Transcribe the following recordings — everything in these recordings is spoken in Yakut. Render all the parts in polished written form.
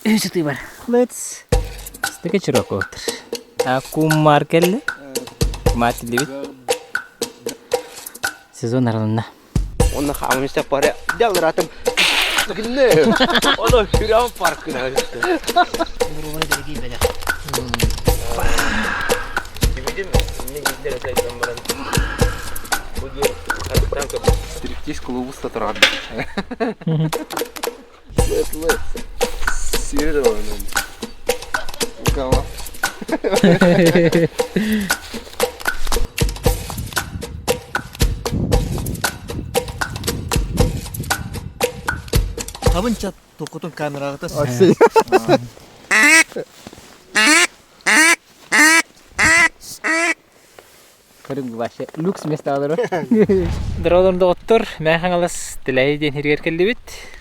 Үс ытыы бар. Let's. Стыка чирок отыр. Куммар келли. Кумар тиллибит. Сезон арылынна. Онно хаамын истэх бары дьаллыратым. Гынны. Оно хүрэн паркына. Стриптиз клубу статорады. Сири Табынча токутун камераҕыта Көрүҥ вообще люкс место олорор. Доролорун доҕоттор, Мэҥэ Хаҥалас Тэлээйи диэн сиригэр кэллибит.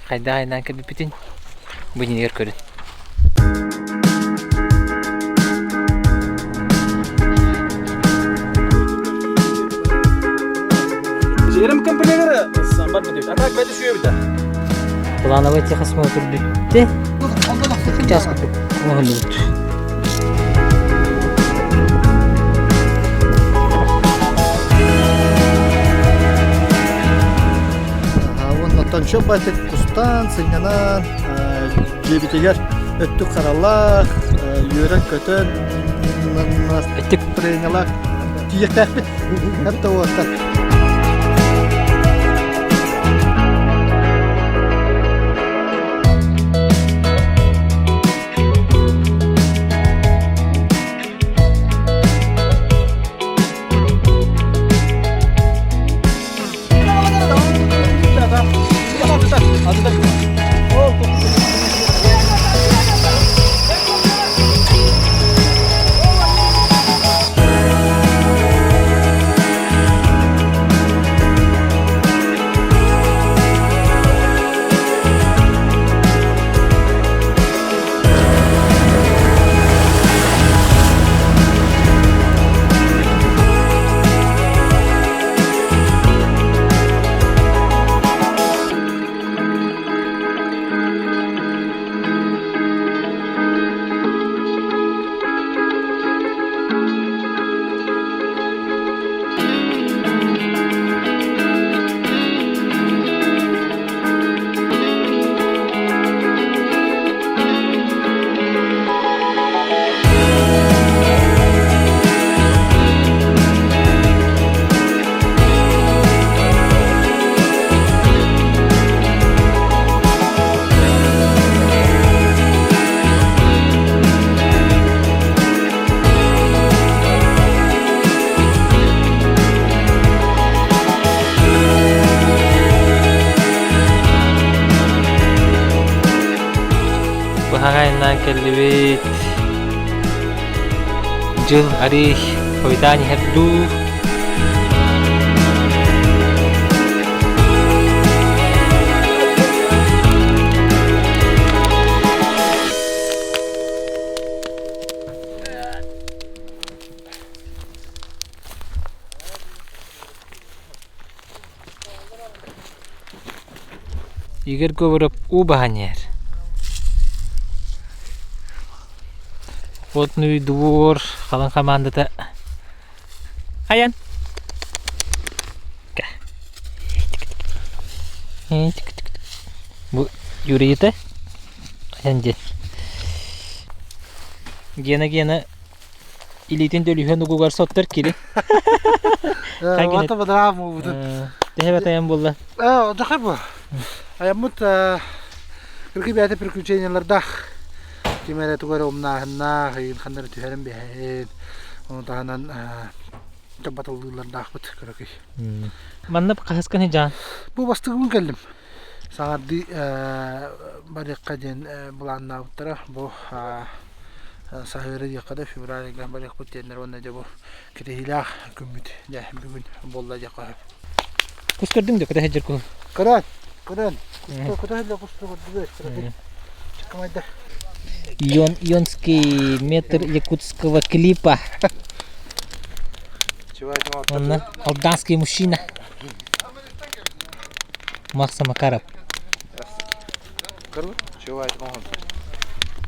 Хайдах айаннаан кэлбиппитин бу иннигэр көрүн. Жерім комплектері самбар бітеді. А так бәті шүйе біті. Плановый техосмотр бүттэ. Час курдук оҥоһуллубут. Уонна байтык кустаан, сынньанан, дьиэбитигэр өттүк харалаах, үөрэн-көтөн, Өттүк настроениялаах тиийиэхтээхпит. Это уоттар. Быһаҕайынан кэллибит. Дьыл арый хойутаан иһэр дуу. Игорь Говоров уу баһан иһэр. Отный двор халыҥ хамаандата айан. Бу Юрийыта айан диэн. Гена Гена илиитин дөлүһүөн угугар соттор кири. Ата бадараам буолбутун. Төһө батайан буолла? Дохай бу. Айаммыт кыргы бэйэтэ приключениялардаах ким эрэ тугу эрэ умнааһыннаах, ыйын ханна эрэ түһэрин биһэһин, ону таһынан батыллыылардаахпыт кыракый. Манна хаһыскан хыдьаан? Бу бастыгыбын кэллим. Саҥардыы барыахха диэн былааннаабыттара. Бу саһыары диэххэ да февраль ыйга барыахпыт диэннэр уонна дьэ бу кэтэһиилээх күммүт дьэ бүгүн буолла диэххэ сөп. Кус көрдүҥ да көтө сылдьар куһу? Көрөн, көрөн. Көтө сылдьар кусту көрдүбүт. Чыккамайдар. Ион, ионский метр якутского клипа. Онно алданский мужчина. Макса Макаров.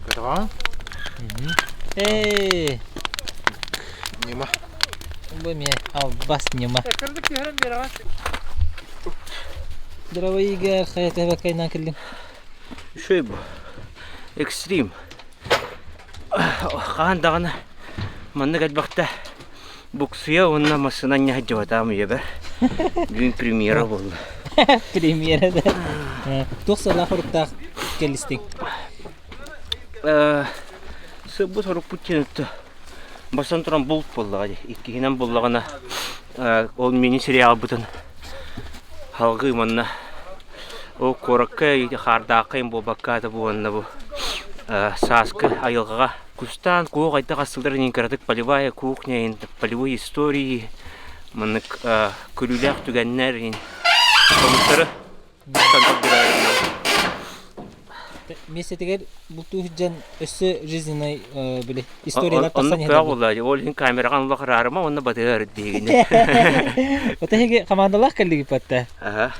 Көтөҕөҥ? Эй! Ньыма. Бу эмиэ албас ньыма. Здорово, Игорь, хайа төһөбөккө кэллиҥ? Үчүгэй бу. Экстрим. Хаһан даҕаны маннык элбэхтэ буксуйа уонна массыына анньа сылдьыбатаҕым үйэбэр. Бүгүн премьера буолла. Премьера да. Туох сыалаах-соруктаах кэлистиҥ? Сыппыт сорукпут диэн бастан туран булт буоллаҕа дии. Иккиһинэн буллаҕына ол мини-сериалбытын салгыы манна ол куоракка хаардаахха иһин буолбакка ата бу уонна бу сааскы айылҕаҕа кустаан куох хайдах астыылларын иһин кыратык полевая кухня иһин полевые истории маннык күлүүлээх түгэннэр иһин хомуктары Миэстэтигэр бултуу сылдьан өссө жизненный били историялар тахсан Оннук көөх буолла ол иһин камераҕа олох ыраарыма уонна батыһар диигини. Ота эһиги командалаах кэллигит батта. Аха.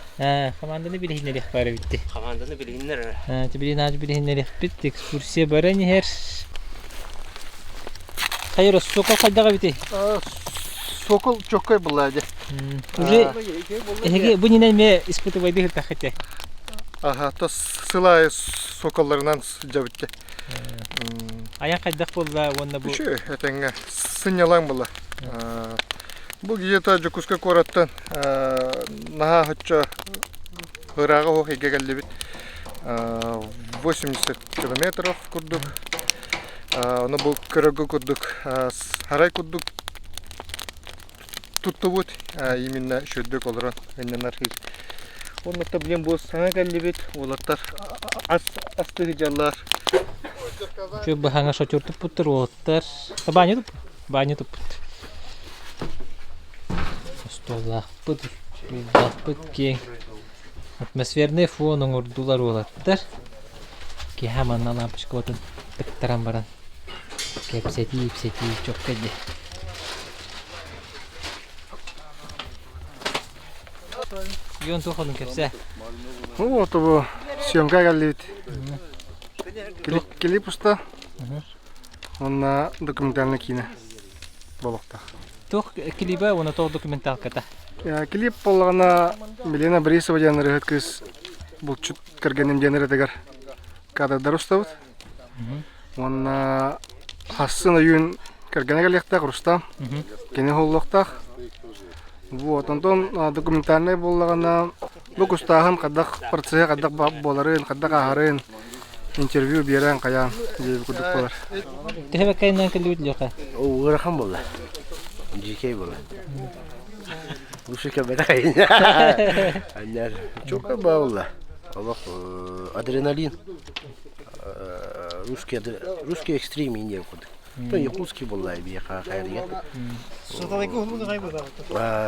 Команданы билиһиннэриэх баар эбитти. Команданы билиһиннэр. Билин билиһиннэриэхпит экскурсия баран иһэр. Хайыр сокол хайдах эбитий? Сокол чоккой была дии. Уже эһиги бу нинэн эмиэ испытывайды ыһыттаххыт Аха, то сылай соколларынан дьабытте. Айан хайдах буолла уонна бу Үчүгэй этэҥҥэ сынньалаҥ буолла. Бу где-то Дьокуускай куораттан наһаа оччо ырааҕа оһох эйгэ кэллибит. 80 километров курдук. Ону бу көрөргө курдук сарай курдук туттубут именно үчүгэйдик олорон ынньанар Оннук блин бу саҥа кэллибит уолаттар ас астыы сылдьаллар. Үчүгэй быһаҥа шатер туппуттар уолаттар. Баня туп баня туппут. Остуоллаахпыт, устууллаахпыт киэҥ. Атмосферный фон оҥордулар уолаттар. Киэһэ манна лампочкабытын тыктаран баран кэпсэтии ипсэтии чокка дии. Йон туох онун кэпсээ. Ну вот бу съемка кэллибит. Клип уста. Уонна документальный киинэ буолуохтаах. Туох клиба уонна туох документалката? Клип буоллаҕына Милена Борисова диэн ырыаһыт кыыс булчут кэргэним диэн ырыатыгар кадрдар устабыт. Уонна хассын ойуун кэргэнэ кэлиэхтээх Рустам. Кини уһуллуохтаах. Вот, онтон документальнай буоллаҕына бу кустааһын хайдах процеһа хайдах буоларын, хайдах ааһарын интервью биэрэн хайаан диэбит курдук буолар. Төһө бэккэ кэллибит Леха? Ыарахан буолла. Дьиикэй буолла. Лучше кэлбэтэх Аннар чука буолла. Олох адреналин русский русский экстрим диэн курдук. То якутский буолла биһиэхэ хайарыгар.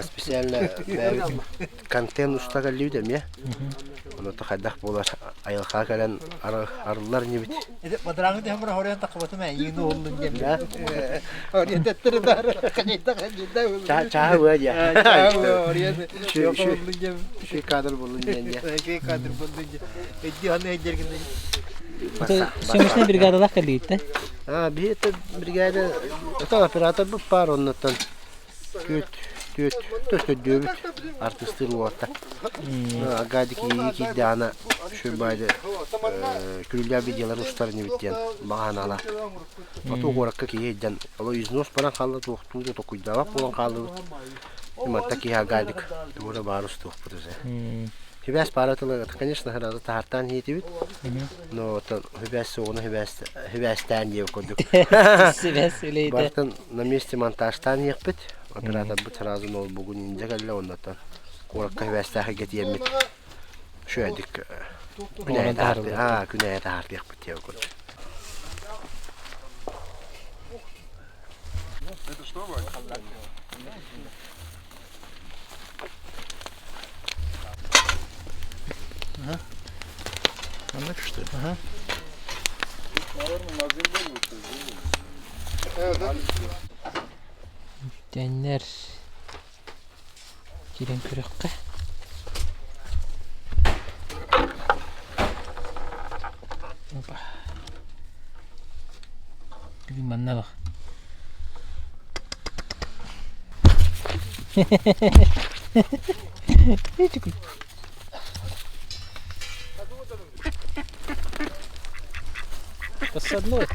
Специально контент уста кэллибит эмиэ. Онуота хайдах буолар айылҕаҕа кэлэн арыллар инибит. Чааһы быа диэ. Үчүгэй кадр буллун диэн диэ. Съемочная бригадалаах кэллигит да? Биһи это бригада, это оператор баар оннуттан Түөрт, түөрт, төрдүөбүт артыыстыыр уолаттар. Аркадий киирдэҕинэ Шөбайды күрүлээх видеолары устар инибит диэн баҕа санаалаах. Оту куоракка киһи илдьэн, оло износ баран хаалла туохтуу да токуйдаабат буолан хааллыбыт. Манта киһи Аркадик тугу да баар устуохпут уже. Хибээс пара тылы, конечно, сразу таһартаан иһитибит. Но оттон хибээс суоҕуна хибээс хибээстээн диэбит курдук. Сибээс үлэйдэ. Бартын на месте монтажтаан иһиэхпит. Операторбыт сразу ноутбугун индьэ кэллэ оннуттан куоракка хибээстээх тиэммит. Шөйдик күнэйэ таһартыах, күнэйэ таһартыахпыт диэбит курдук. Маннык что ли? Ага. Тэннэр киирэн көрүөххэ. Опа. Бүгүн манна бах. Посадной.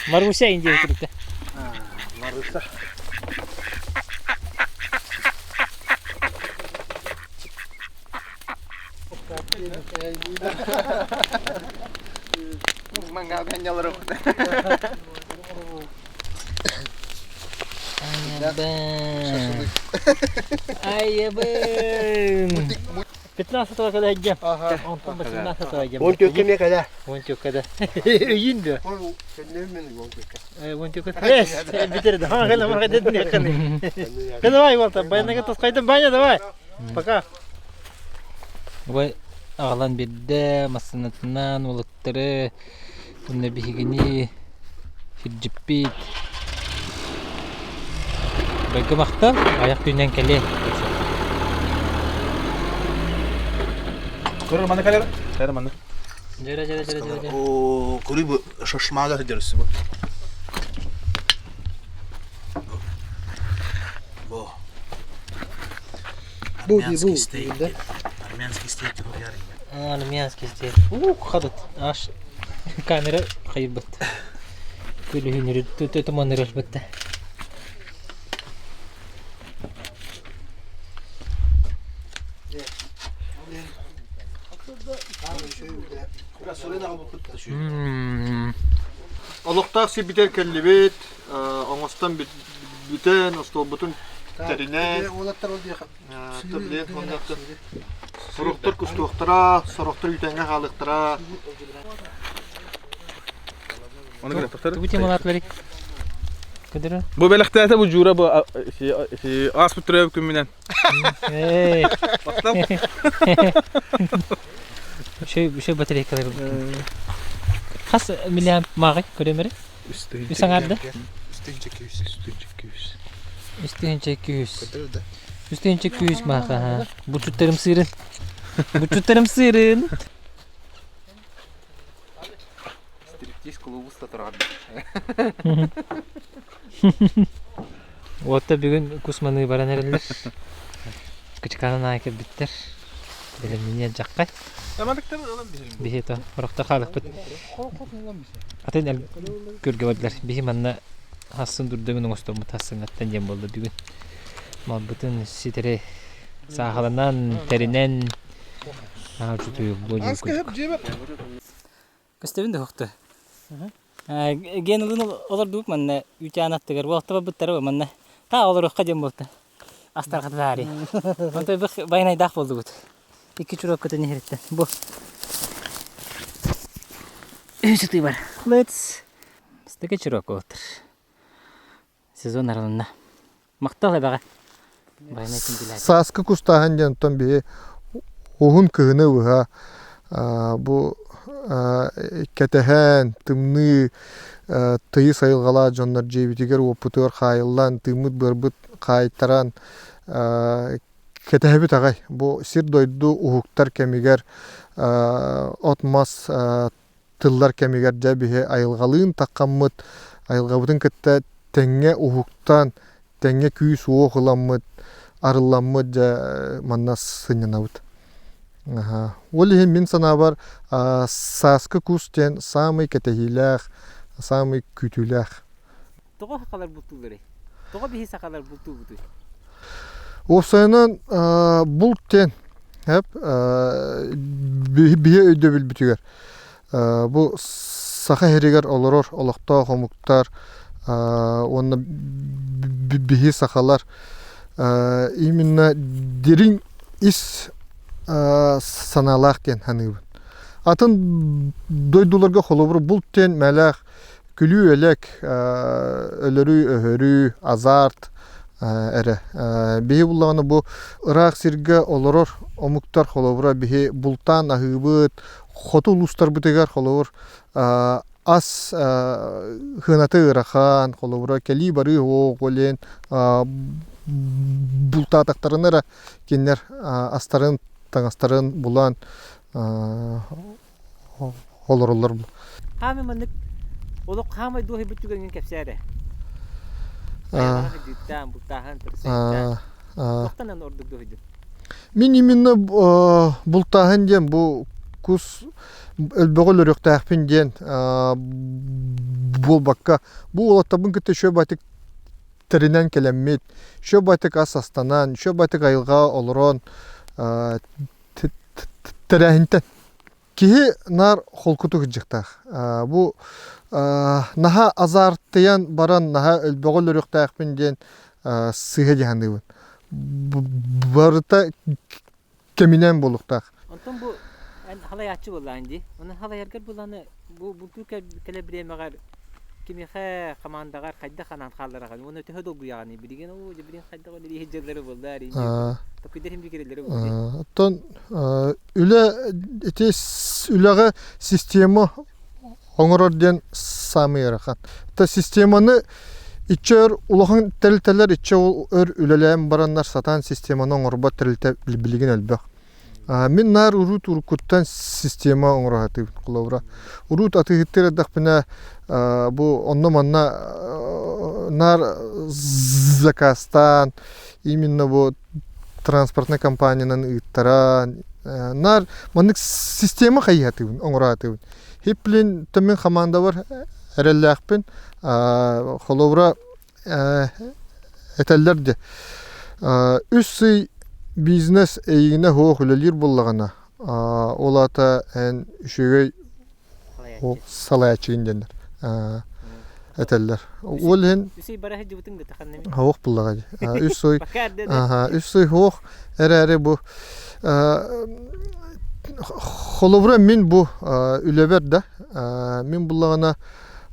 Маруся индия курдук. Маруся. Айыбын. 15-го когда идем. Онтон 18-го идем. Он төккө ме када. Он төккө Үйін де. Он төккө. Эс, битер да. Ха, кана марга дедин якын. Давай, Волта, баянага тос Баня, давай. Пока. Ой, аҕалан биэрдэ, массыынатынан уолаттары уонна биһигини сирдьиппит. Байга махтал, айах күнүнэн кэлиэ. Көрөр манна кэлэр. Кэлэр манна. Дьэрэ дьэрэ дьэрэ дьэрэ. Оо, көрүй бу шашмага сылдьар бу. Бу. Бу дии, бу Армянский стейк. дии, Армянский стейк диэн Армянский стейк. Ух, хадат. Аш камера хайбыт. Күлүһүнүрү туманырыр бытта. Олохтоох сирбитигэр кэллибит, оҥостон бүтэн, остуолбутун тэринэн, Уолаттар ол диэхэ. билиэн Сорохтор кустуохтара, сорохтор үүтэҥҥэ хаалыахтара. Тугу темалаатылар Көдөрө. Бу бэлэхтээтэ бу Жура бу ааспыт төрөөбүт күммүнэн. Эй. Үшө батарейкалар. Хас миллиамп мааҕай көрөмөрө? Үс аҥаарда? Үс тыһыынча 200. Үс тыһыынча 200 мааха. Бучуттарым сыырын. Бучуттарым сыырын. Стриптиз клубу турар. Уотта бүгүн кусманы баран эрэллэр. Кычканан аай кэлбиттэр. Бэлэмниниэн дьаххай. Биһи то орохто хаалыкпыт. Атын көргө бардылар. Биһи манна хассын дурдагын оҥостоммут хассыҥҥаттан диэн буолла бүгүн. Малбытын ситэри саахаланан, тэринэн Көстөбүн да хохто. Ген ылын олордубут манна үүтээн аттыгар буолта барбыттара манна таа олоруохха диэн буолта. Астархатаары. Онто бих байнайдаах буолдубут. Икки чуроккутун иһириттэн. Бу. Үс бар. Let's. Стыка чурок отыр. Сезон арылынна. Махтал эбэҕэ. Байанай күндүлээтэ. Сааскы кустааһын диэн оттон биһи уһун кыһыны быһа бу кэтэһэн, тымныы тыйыс айылҕалаах дьоннор дьиэбитигэр-уоппутугар хаайыллан, тыыммыт-быарбыт хаайтаран кэтэһэбит аҕай. Бу сир-дойду уһуктар кэмигэр от-мас тыллар кэмигэр дьэ биһи айылҕалыын таххаммыт, айылҕабытын кытта тэҥҥэ уһуктан, тэҥҥэ күүс-уох ыламмыт, арылламмыт дьэ манна сынньанабыт. Ол иһин мин санаабар сааскы кус диэн саамай кэтэһиилээх, саамай күүтүүлээх. Тоҕо сахалар бултуулларый? Тоҕо биһи сахалар бултуубутуй? Уопсайынан булт диэн биһи өйдөбүлбүтүгэр бу саха сиригэр олорор олохтоох омуктар уонна биһи сахалар именно дириҥ ис санаалаах диэн саныыбын. Атын дойдуларга холобур булт диэн мэлээх күлүү-элэк, өлөрүү-өһөрүү, азарт. эрэ. Биһи буллаҕына бу ыраах сиргэ олорор омуктар холобура биһи бултаан аһыыбыт, хоту улуустарбытыгар холобур ас сыаната ыарахан, холобура кэлии барыы суох олен бултаатахтарына эрэ кинилэр астарын, таҥастарын булан олороллор. Хаамай маннык олох хаамай дуоһуйбут түгэҥҥин кэпсээ эрэ. Айылҕаҕа сылдьыыттаан, бултааһын, көрсүһүүттэн. Туохтан аны ордук дуоһуйдуҥ? Мин именно бултааһын диэн бу кус өлбөҕү өлөрүөхтээхпин диэн буолбакка, бу уолаттарбын кытта үчүгэй баҕайытык тэринэн кэлэммит, үчүгэй баҕайытык ас астанан, үчүгэй баҕайытык айылҕаҕа олорон тэрээһинтэн киһи наар холкутук сылдьыахтаах. Бу наһаа азартыйан баран наһаа өлбөҕү өлөрүөхтээхпин диэн сыыһа дии саныыбын. Барыта кэминэн буолуохтаах. Онтон бу эн халайааччы буоллаҕын дии. Онон халайаргар буланы бу бултуу кэлэр бириэмэҕэр кимиэхэ хамаандаҕар хайдах анаан хааллараҕын уонна төһө долгуйаҕыный билигин оо дьэ билигин хайдах үлэлии сылдьаллара буолла арыйын токуйдар иһин бикирэллэрэ буолла Оттон үлэ ити үлэҕэ система оҥорор диэн саамай ыарахан. То системаны иччэ өр улахан тэрилтэлэр иччэ өр үлэлээн бараннар сатаан системаны оҥорбот тэрилтэ билигин элбэх. Мин наар уруут уруккуттан система оҥоро сатыыбын холобура. Уруут атыыһыттыыр эрдэхпинэ бу онно-манна наар заказтаан именно бу транспортнай компаниянан ыыттаран наар маннык система хайыһатыыбын оҥоро сатыыбын. Хиплин мин хамаандабар эрэллээхпин. Холобура этэллэр дии үс ый бизнес эйигинэ суох үлэлиир буоллаҕына ол аата эн үчүгэй салайааччыгын диэннэр этэллэр. Ол иһин Үс ый бара сылдьыбытыҥ да таханна Суох буллаҕа дии. Үс ый үс ый суох эрээри бу холобура мин бу үлэбэр да мин буллаҕына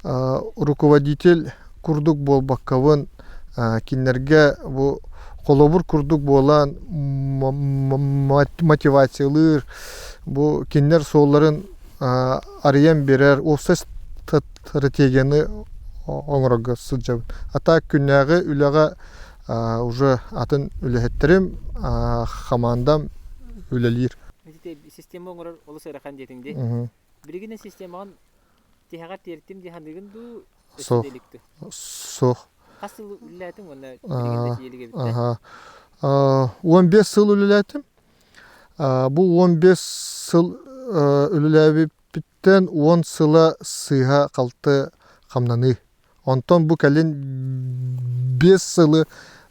руководитель курдук буолбаккабын кинилэргэ бу холобур курдук буолан мотивациялыыр бу кинилэр суолларын арыйан биэрэр уопсай стратегияны оҥорорго сылдьабын. А так күннээҕи үлэҕэ уже атын үлэһиттэрим хамаандам үлэлиир. Система оҥорор олус ыарахан диэтиҥ дии. Билигин системаҕын Тиһэҕэр тиэртим дии саныыгын дуу, өссө Суох. да илик дуу? Суох. Хас сыл үлэлээтиҥ уонна билигин да тиийэ илик эбит да? Аха. 15 сыл үлэлээтим. Бу 15 сыл үлэлээбиппиттэн 10 сыла сыыһа-халты хамнаныы. Онтон бу кэлин 5 сылы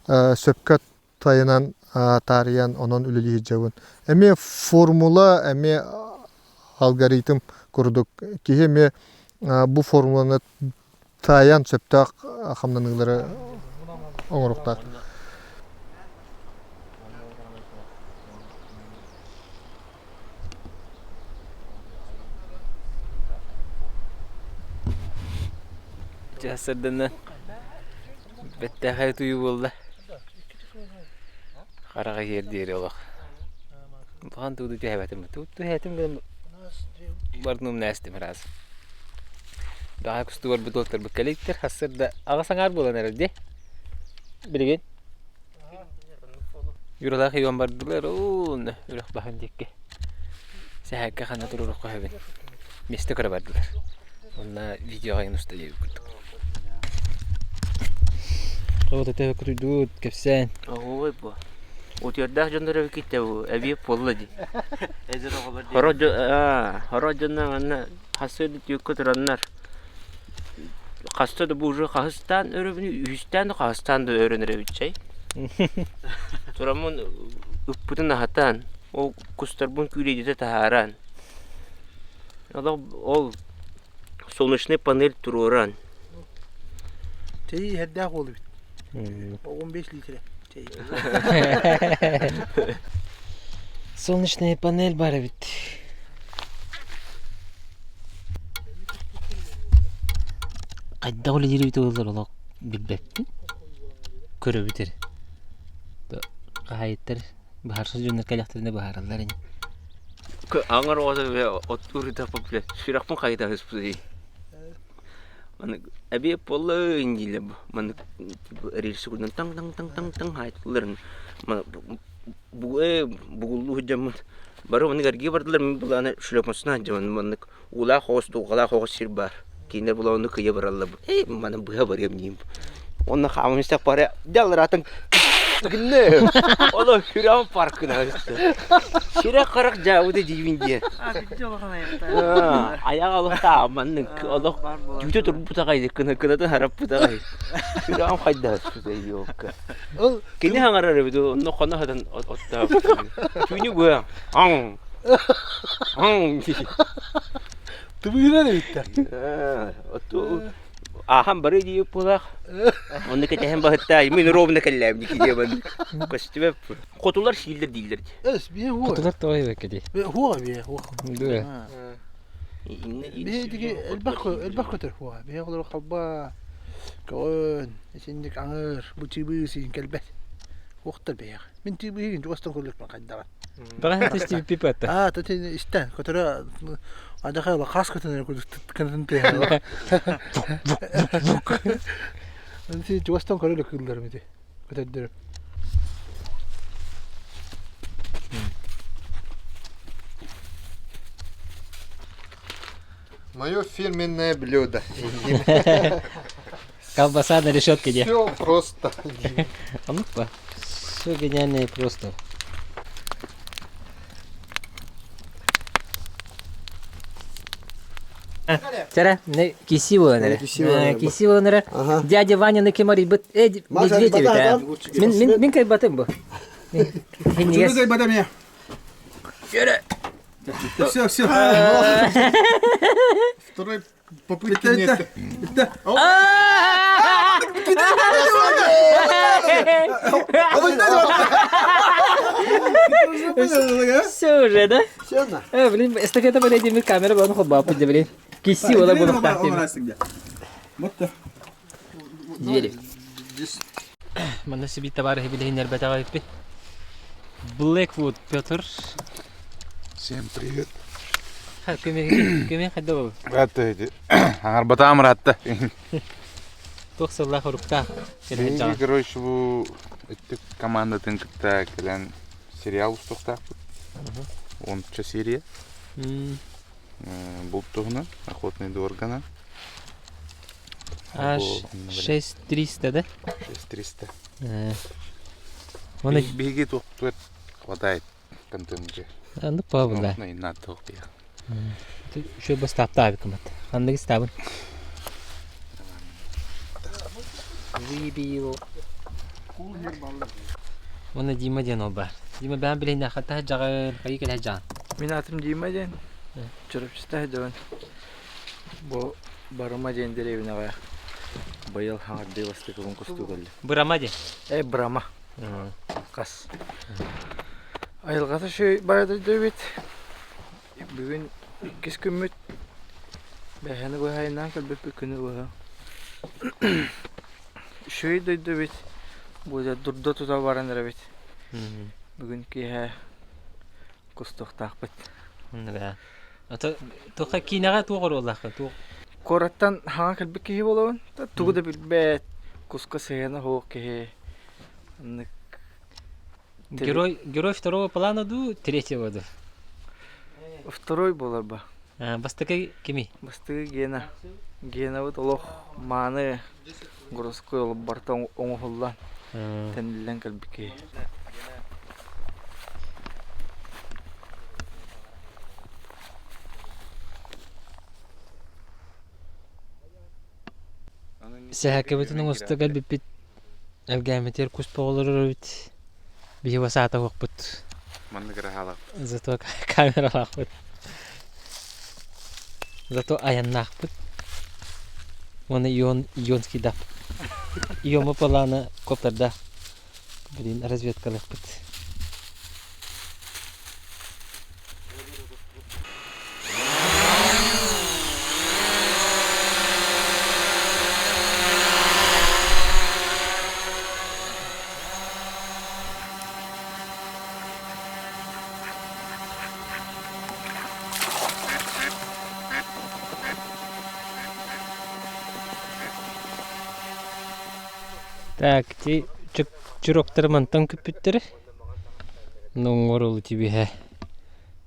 сөпкө тайынан таарыйан онон үлэлии сылдьабын. Эмиэ формула, эмиэ алгоритм курдук киһи эмиэ бу формуланы таайан сөптөөх хамнаныылары оҥоруохтаах. Дьэ сырдынна Бэттээхэй утуйуу буолла. Хараҕа иһиэр диэри олох. Улахан тууду түһээбэтим. Туут түһээтим гынан бардым умнаастым ыраас. Бэҕэһээ кустугар бутуоттарбыт кэлииттэр хассыр да аҕыс аҥаар буолан эрэр дии. Билигин Юралаах Иван бардылар уонна үрэх баһын диэки сэһээккэ ханна туруорукка сөбүн миэстэ көрө бардылар. Онно видеоҕа иҥин уста диэбит курдук. Вот это кутуйдуут кэпсээн. Оһуобай бу. Утуйардаах дьоннор эбиккит бу эбиэп буолла дии. Хоро дьонно манна хасса да түөккэ тураннар хаста да бу уже хаһыстаан өрөбүнү үһүстээн да хаһыстаан да өрөнөр эбит чэй. Тураммын ыппытын аһатан, ол кустарбын күүлэйдэтэ таһааран, ол солнечный панель туруоран. Чэйи иһэрдээх уол эбит. 15 литрэ чэй. Солнечная панель бар эбит. Хайдах үлэлиир эбит буоллар олох билбэппин. Көрөбүт эрэ. Хаһаайыттар быһаарсар дьоннор кэлэхтэринэ быһаараллар ини. Аҥар оҕото оттуур блядь, сүрэхпин хайыта сыспытый. Маны эбиэт буолла дииллэр маннык рельсы курдук таҥ-таҥ-таҥ-таҥ хаайтылларын бугуллуу сылдьаммыт бары маннык эргийэ бардылар мин былаана шлепнуцна сылдьабын маннык уулаах оҕус дулҕалаах оҕус сир баар кинилэр була оннук кыйа бараллар ээ маны быһа барыам диим уонна хааман истэх бары дьэ алларааттан гынна олох сүрэҕим парк гына сүрэх харах дьаабыта диибин диэн айах олох тааманнык олох түүтэ турбут аҕай кына кынатын хараппыт аҕай сүрэҕим хайдаһыспыт ёлка кини хаҥарар эбит онно хоно сытан оттообут түүнү быа аҥ аҥ Тыбыырар эбиттэр. Аахан бары диир буолаах. Онно кэтэһэн баһыттаа, мин ровно кэллээм дии диэбэн. Көстүбэп. Хотулар сииллэр дииллэр дии. Эс бие хуа. Хотулар тоҕо эбэккэ дии. Хуа бие хуа. Дуо. Бие диги элбэх элбэх көтөр хуа. Бие олор халба көөн итинник аҥыр бу чыбыы сиин кэлбэт. Хуохтар бэйэх. Мин тибиһигин чугастан көрүлүкпүн хайдаҕа. Бэҕэһээ тестибиппит баатта. Аа, тэтин истэн, көтөрө адьаха ыла хас көтөнөр курдук кынатын тыаһа. Эн чугастан көрө кыылларым ити көтөрдөрүм. Мое фирменное блюдо. Колбаса на решетке где? Все просто. А ну-ка. Все гениально и просто. Чара, киси буолан Киси буолан Дядя Ваня на кемари быт медведь эбит Мин мин мин кайбатым бу. Хиннигес. Все, все. Второй попытки нет. Все уже, да? Все на. Э, блин, эстафета блядь, камера буолан холбааппыт дьэ, блин. Кисси буола буолуохтаах диэбит. Двери. Манна сибит товарищи билиһиннэрбэтэҕэ эбиппит. Blackwood Петр. Всем привет. Көмө хайда болу? Братты эти. Аңарбатаам ыраатта. Туох сыллаах уруктаах Биһиги, короче, бу өттүк командатын кытта кэлэн сериал устуохтаахпыт. Онча серия. Булт туһунан, охотный доргана. Аж 6300, да? 6300. Оны Биһиги туохтует хватает контентке. Ну, пабыла. Еще бы стаптаабы кымат. Ханныгы стабын? Выбил. Уонна Дима диэн ол баар. Дима бэйэм билиһиннэ хата дьаҕын, хайыы кэлэ дьаҕын. Мин атым Дима диэн. Чурапчыта дьон. Бу Барыма диэн дэриэбинэҕэ быйыл хаҥардыы бастакыбын кустуу кэллим. Бырама диэн? Э, Бырама. Хас. Айылҕата үчүгэй баайа дойду эбит. Бүгүн иккис күммүт. Бэһэни быһайынан кэлбиппит күнү быһа. Үчүгэй дойду эбит. Бу дьэ дурда тута баран эрэбит. Бүгүн киэһэ кустуохтаахпыт. Да. Ото туохха киинэҕэ туох оруоллааххын? Туох Куораттан хаҥа кэлбит киһи буолабын. Тугу да билбэт, куска сыһыана суох киһи. Оннук Герой, герой второго плана дуу, третьего дуу? Второй буолар ба. Бастакы кими? Бастакы Гена. Генабыт олох мааны городской олох барыта оҥоһуллан тэниллэн кэлбит киһи. Сэһэкэбитин оҥосто кэлбиппит Элгээммитигэр кус оҕолору эбит. Биһи басаата уохпут. Маннык ыраһаалаах. Зато камералаахпыт. Зато айаннаахпыт. Уонна Ион Ионскийдаахпыт. Иома палаана коптардаах. Блин, разведкалыахпыт. Так, ти чуроктары мантан күппүттэрэ. Оҥоролу тибиһэ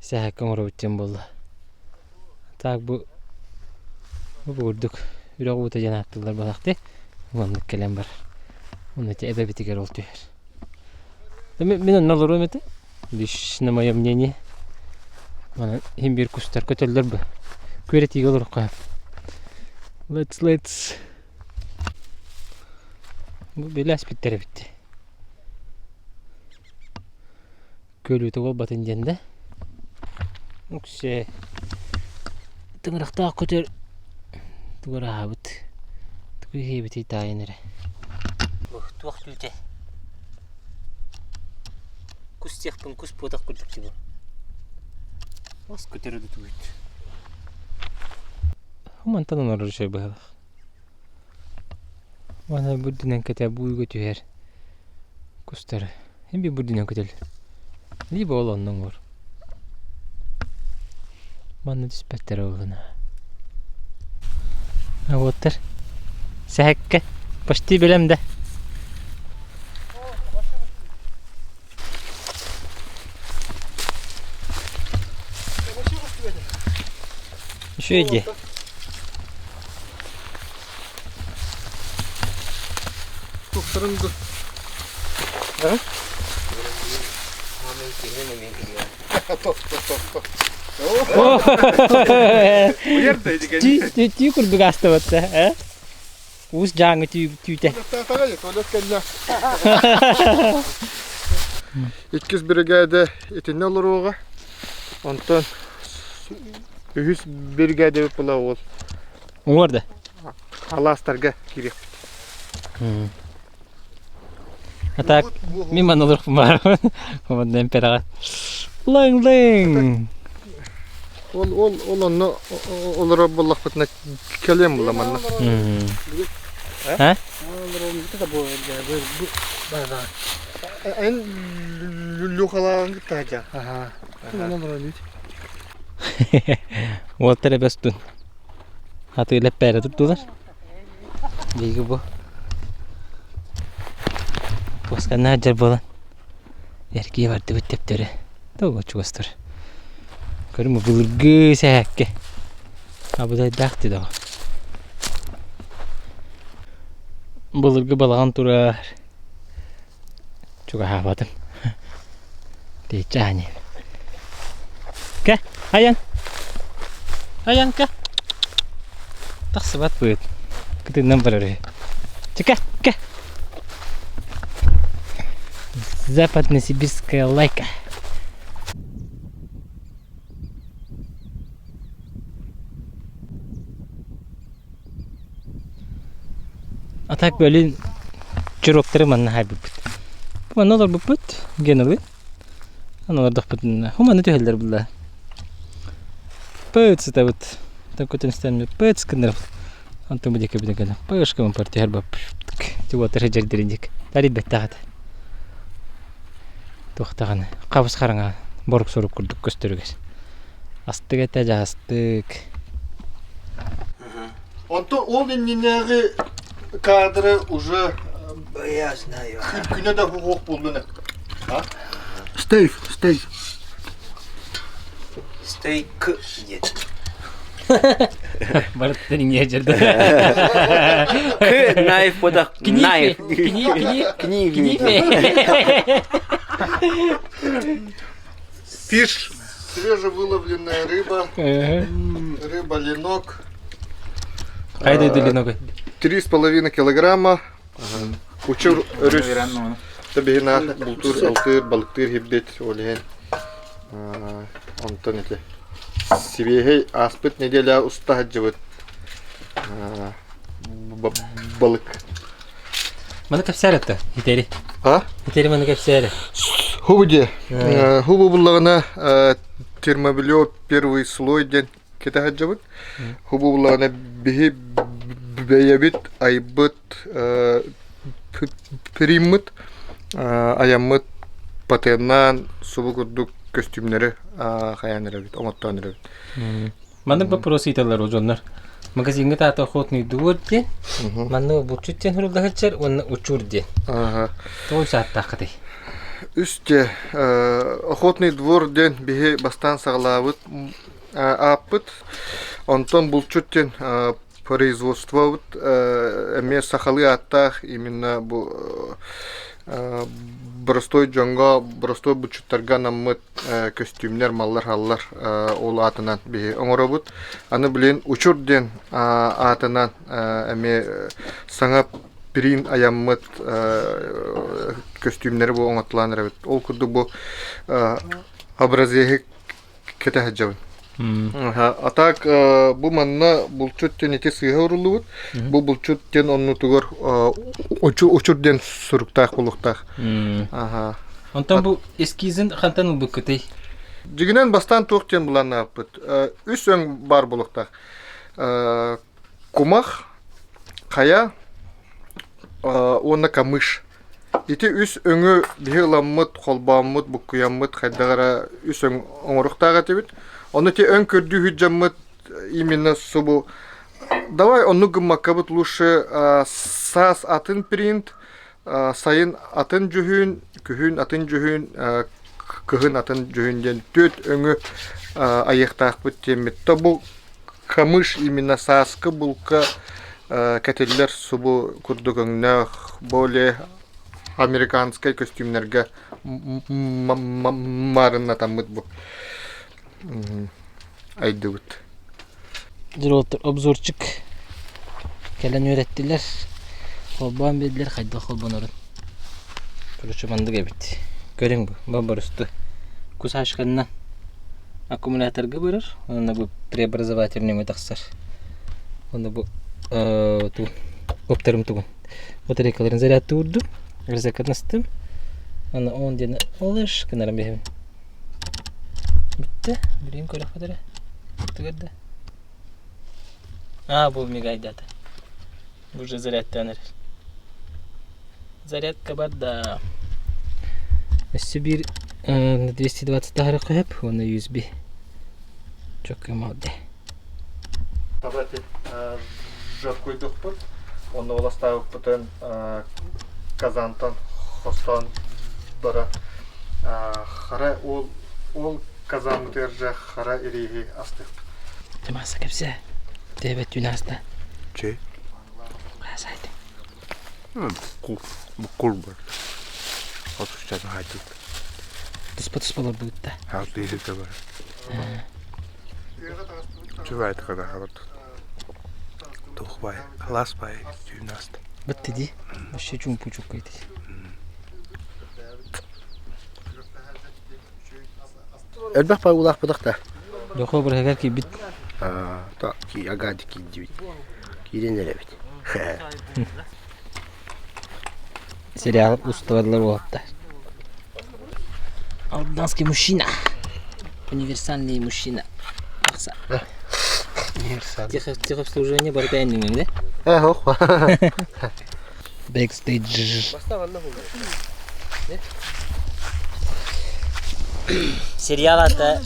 сэһэккэ оҥоробут диэн буолла. Так бу бу курдук үрэх уута диэн ааттыыллар буолаахтыы. Маннык кэлэн барар. Уонна ити эбэбитигэр ол түһэр. Мин онно олоруом этэ. Лично мое мнение. Манан иһин биир кустар көтөллөр бу. Күөрэтиигэ олоруохха. Let's let's. Бу билээспиттэр эбит. Күөлүүтэ буолбатын диэн да. Үксэ тыҥырахтаах көтөр тугу эрэ аһаабыт. Тугу иһиэбитий таайан эрэ. Туох түүтэ? Кус диэхпин кус буотах курдук дии бу. Ос көтөрү да тугуйт. Мантан онорор үчүгэй быһыылаах. Уонна бу үрдүнэн кэтэ бу уйга түһэр кустары. Эби бу үрдүнэн көтөллөр. Либо ол онно оҥор. Манна түспэттэр олуна. Уоттар. Сэһэккэ. Почти бэлэм да. Үчүгэй дии. Туохтарын ду? Түү курдук астыбатта, э? Уус дьааҥы түүтэ. Иккис биригээдэ итиннэ олоруоҕа. Онтон үһүс биригээдэбит була ол. Уҥуор да? Алаастарга киириэхпит. А так, мин манна олоруохпун баҕарабын. Манна эмпэрэҕэ. Лыҥ-лыҥ! Ол ол ол онно олорор буоллахпытына кэлиэм була манна. А? Эн люхалаан кытта сылдьан. Уолтар эбэстун. Хатыылап бээрэ турдулар. Биһиги бу Пусканна сылдьар буолан эргийэ бардыбыт төптөрү. Туга чугастар. Көрүм былыргы сэһээккэ. Абыдайдаах дии доҕор. Былыргы балаҕан турар. Чугаһаабатым. Тииччэ аанньа. Кэ, айан. Айан кэ. Тахсыбат быыт. Кытыннан барар үһү. Чекэ, кэ. Западно-сибирская лайка. А так бөлүн чуруоктары манна хаайбыппыт. Манна олорбуппут Геналыы. Аны олордохпутуна хуманы түһэллэр булла. Пыт сытабыт. Такутун истэммит пыт гыннарабыт. Онтон бу диэки бүтэн кэлэн пышка пар түһэр бап. Тиуотар сыдьардырын диэки. Тарыйбаттаах этэ. Туох даҕаны хабыс хараҥа борук-сорук курдук көстөрүгэр. Астык этэ дьаһастык. Онтон ол иннинээҕи кадры уже Я знаю. күнэ да суох буоллун а? Стейк, стейк. Стейк нет. Барыттан иҥиэ дьэрдэ. К knife подах knife. Кни, Книги. кни. Fish, свежевыловленная рыба, рыба ленок. Хайда леногой? 3,5 килограмма. Учур өрүс табиһина бултуур, алтыыр, балыктыыр хиббит ол иһин онтон ити сибиэһэй ааспыт неделя уста сылдьыбыт балык. Маны кэпсээр этэ, итери. А? Итери маны кэпсээр. Хубу де. Хубу буллаҕына термобелье первый слой диэн кэтэ сылдьабыт. Хубу буллаҕына биһи бэйэбит айбыт приммыт айаммыт патеннаан субу курдук көстүүмнэри хайаан эрэбит, оҥоттоон эрэбит. Маннык вопрос ыыталлар дьоннор. Магазиҥҥа таата охотный двор диэн, манна булчут диэн суруллаһыччар уонна учур диэн. Тоҕо үс ааттааххытый? Үс дьэ охотный двор диэн биһи бастаан саҕалаабыт ааппыт. Онтон булчут диэн производствобыт эмиэ сахалыы ааттаах именно бу боростуой дьоҥҥо, боростуой булчуттарга анаммыт көстүүмнэр, маллар-халлар ол аатынан биһи оҥоробут. Аны билин Учур диэн аатынан эмиэ саҥа пирин айаммыт көстүүмнэри бу оҥоттулаан эрэбит. Ол курдук бу образеһы кэтэ сылдьабын. А так бу манна булчут диэн ити сыыһа уруллубут. Бу булчут диэн оннутугар учур диэн суруктаах буолуохтаах. Аха. Онтон бу эскизин хантан ылбыккытый? Дьигинэн бастаан туох диэн былааннаабыппыт. Үс өҥ баар буолуохтаах. Кумах, хайа уонна камыш. Ити үс өҥү биһи ыламмыт, холбооммут, буккуйаммыт хайдах эрэ үс өҥ оҥоруохтаах этибит. Ону ити өҥ көрдүү сылдьаммыт именно субу давай оннук гыммаккабыт лучше саас атын принт, сайын атын дьүһүн, күһүн атын дьүһүн, кыһын атын дьүһүн диэн түөрт өҥү айыахтаахпыт диэммит. То бу камыш именно сааскы булка кэтиллэр субу курдук өҥнөөх более американскай көстүүмнэргэ маарыннатаммыт бу айдыбыт. Дьоруоттар обзорчик кэлэн үөрэттилэр. Холбоон биэрдилэр хайдах холбонорун. Короче, маннык эбит. Көрүҥ бу, боборусту. Кусачканнан аккумуляторга барар, уонна бу преобразователь нөҥүө тахсар. Уонна бу ту оптарым тугун батарейкаларын зарядты уурдум, розеткатын астым. Аны он диэн олеш гынарым биһэбин. Бүттэ, билигин көрөхпүт эрэ. Тыгыр да. А, бу мигайдата. Уже зарядтаан эрэр. Зарядка барда. Өссө биир 220 таһары хөп уонна USB. Чөккө молодец. Давайте жаркуйдукпут. Онно оластаабыппытын казантан хостоон бара хара ол ол казаммытыгар же хара ирииһи астыахпыт. Тимаса кэпсээ. Тээбэт түүн ааста. Чэй. Сайт. Буккур бар. Отуччатын хайдыт. Туспа туспа олордубут да. Хаалтыйсыта бар. Чувайт када халат. Тух бай, халас бай түүн ааста. Бытты ди. Вообще чумпу чуккайты. Элбэх пайгулаах да. Дохо бырыһыгар киирбит. Та ки агади киирдибит. Киирэн эрэбит. Сериал устубадылар уолаттар. Алданский мужчина. Универсальный мужчина. Ахса. Техобслуживание барыта энниҥҥин да? Э, ох. Бэкстейдж. Сериал ата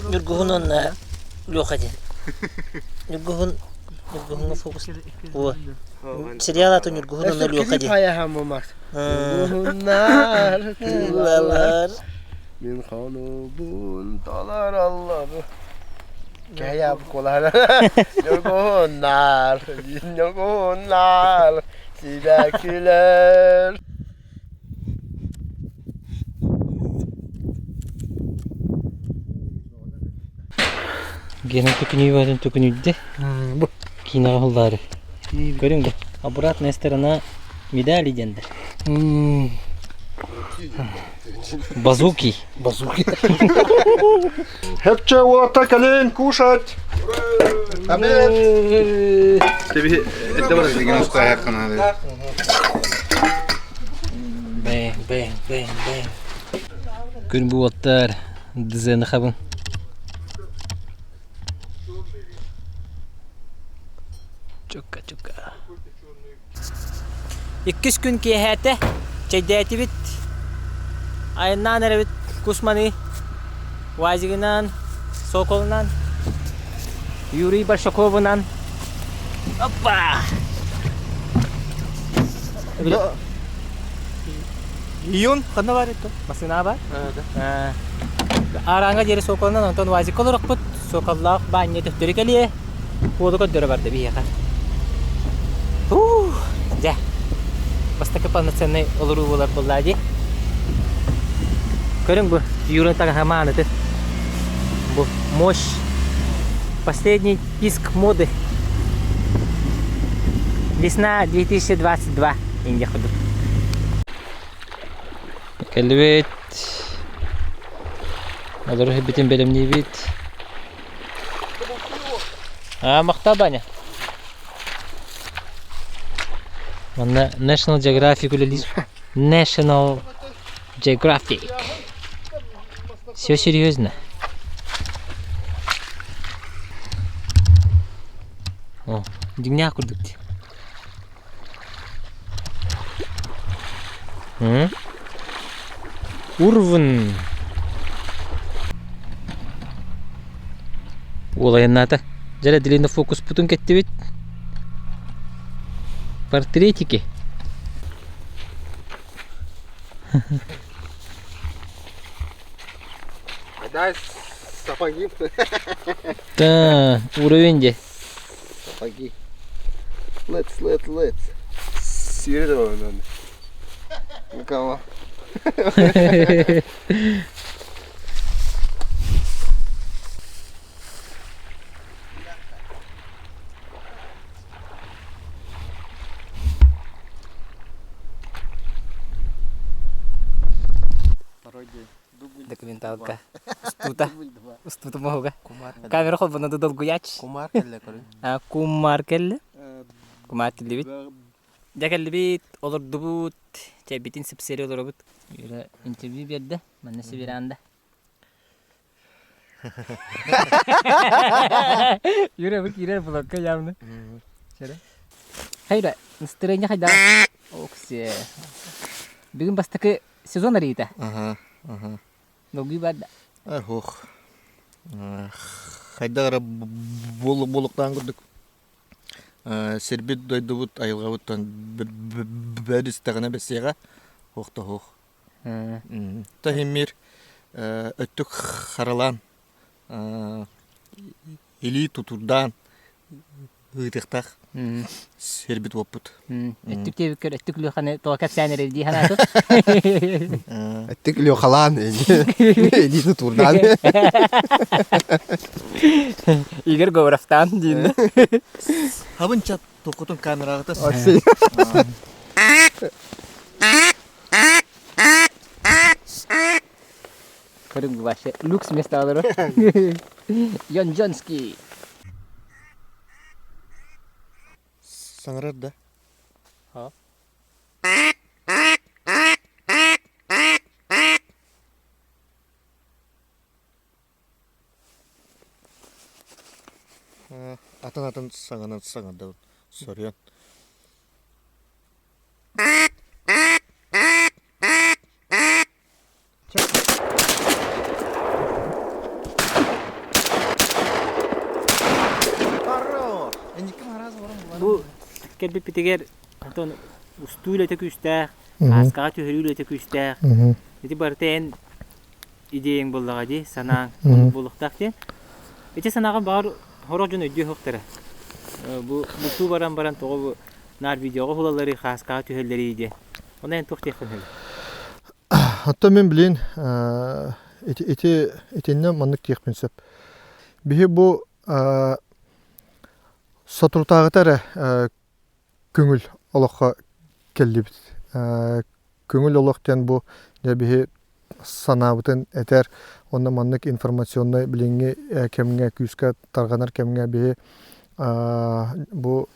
Ньургуһун уонна Леха диэн. Ньургуһун Ньургуһуҥҥа фокус. О. Сериал ата Ньургуһун уонна Леха диэн. Ньургуһуннар тыллалар Мин хонуубун толороллор Кэһэйэ куолаһара Ньургуһуннар Ньургуһуннар Сибэккилэр Гена төкүнүйбатын төкүнүйдэ. Бу Киинэҕэ уһуллаары. Көрүҥ бу. Обратная сторона медали диэннэр. Базуки. Базуки. Хепче уота кэлин кушать. Обед. Тебе это бар деген устааххана. Бэҥ, бэҥ, бэҥ, бэҥ. Күн бу уоттар дизайны хабын. Чукка-чукка. Иккис күн киэһээтэ, чэйдээтибит, айаннаан эрэбит кус маныы, УАЗигынан, Соколунан, Юрий Большаковынан. Оппа! Июн ханна бар ito? Масына бар. Араҥа диэри суокалынан онтон УАЗикка олорохпут. Суокаллаах баанньа төттөрү кэлиэ. Уолу көрдөрө барда биһиэхэ. Ух, дьэ. Бастакы полноценный олоруу буолар буоллаа дии. Көрүҥ бу, Юрин таҥаһа маанытын. Бу мощь. Последний писк моды. Весна 2022 инде курдук. Кэллибит. Олору бүтүн бэлэмниибит. А, махта баня. Манна National Geographic үлэлиир. National Geographic. Все серьезно. О, дьиҥнээх курдук дии. Урвун. Уолайыннаата. Дьэ длинный фокуспутун кэттибит. Портретики. Дай сапоги. Да, уровень де. Сапоги. Let's, let, let's. Сири Никого. Документалка. Устута. Устута моһуга. Камера холбоно долгуяч. Кумар келле көрүн. Кумар келле. Кумар келлибит. Дьэ кэллибит, олордубут, чэйбитин сипсири олоробут. Юра интервью биэрдэ, манна Сибиранда. Юра бу киирэр блокка явно. Хайра, настроение хайда? Оксе. Бүгүн бастакы сезон арыйыта. Ага, ага. Долгуй бар да. Ох. Хайда эрэ буолуктаан курдук сирбит дойдубут айылҕабыттан бэристэҕинэ бэссиэҕэ ох да ох. Таһиммир өттүк харалаан илии тутурдаан ыытыахтаах сирбит уоппут. Өттүк диэбиккэр өттүк Леханы тоҕо кэпсээн эрэр дии санаатым. Өттүк Лехалаан илии тутурдаан. Игорь Говоровтаан диин. Хабынча токутун камераҕыта Көрүҥ вообще люкс место олорор. Йон Джонский. Саҥарар да? Ха. Атын-атын саҥанан саҥардабын. Соруйан. Бу кэлбиппитигэр онтон устуу үлэтэ күүстээх, ааскаҕа түһэрии үлэтэ күүстээх. Ити барыта эн идеяҥ буоллаҕа дии, санааҥ буолуохтаах диэн. Ити санааҕын баҕар сорох дьон өйдүө суохтара. Бу бутуу баран баран тоҕо бу наар видеоҕа уһулалларый, хааскаҕа түһэллэрий диэн. Ону эн туох диэххин сөбүй? Оттон мин билин ити, ити итиннэ маннык диэхпин сөп. Биһи бу соторутааҕыта эрэ көҥүл олоххо кэллибит. Көҥүл олох диэн бу дьэ биһи санаабытын этэр уонна маннык информационнай билиҥҥи кэмҥэ күүскэ тарҕанар кэмҥэ биһи бу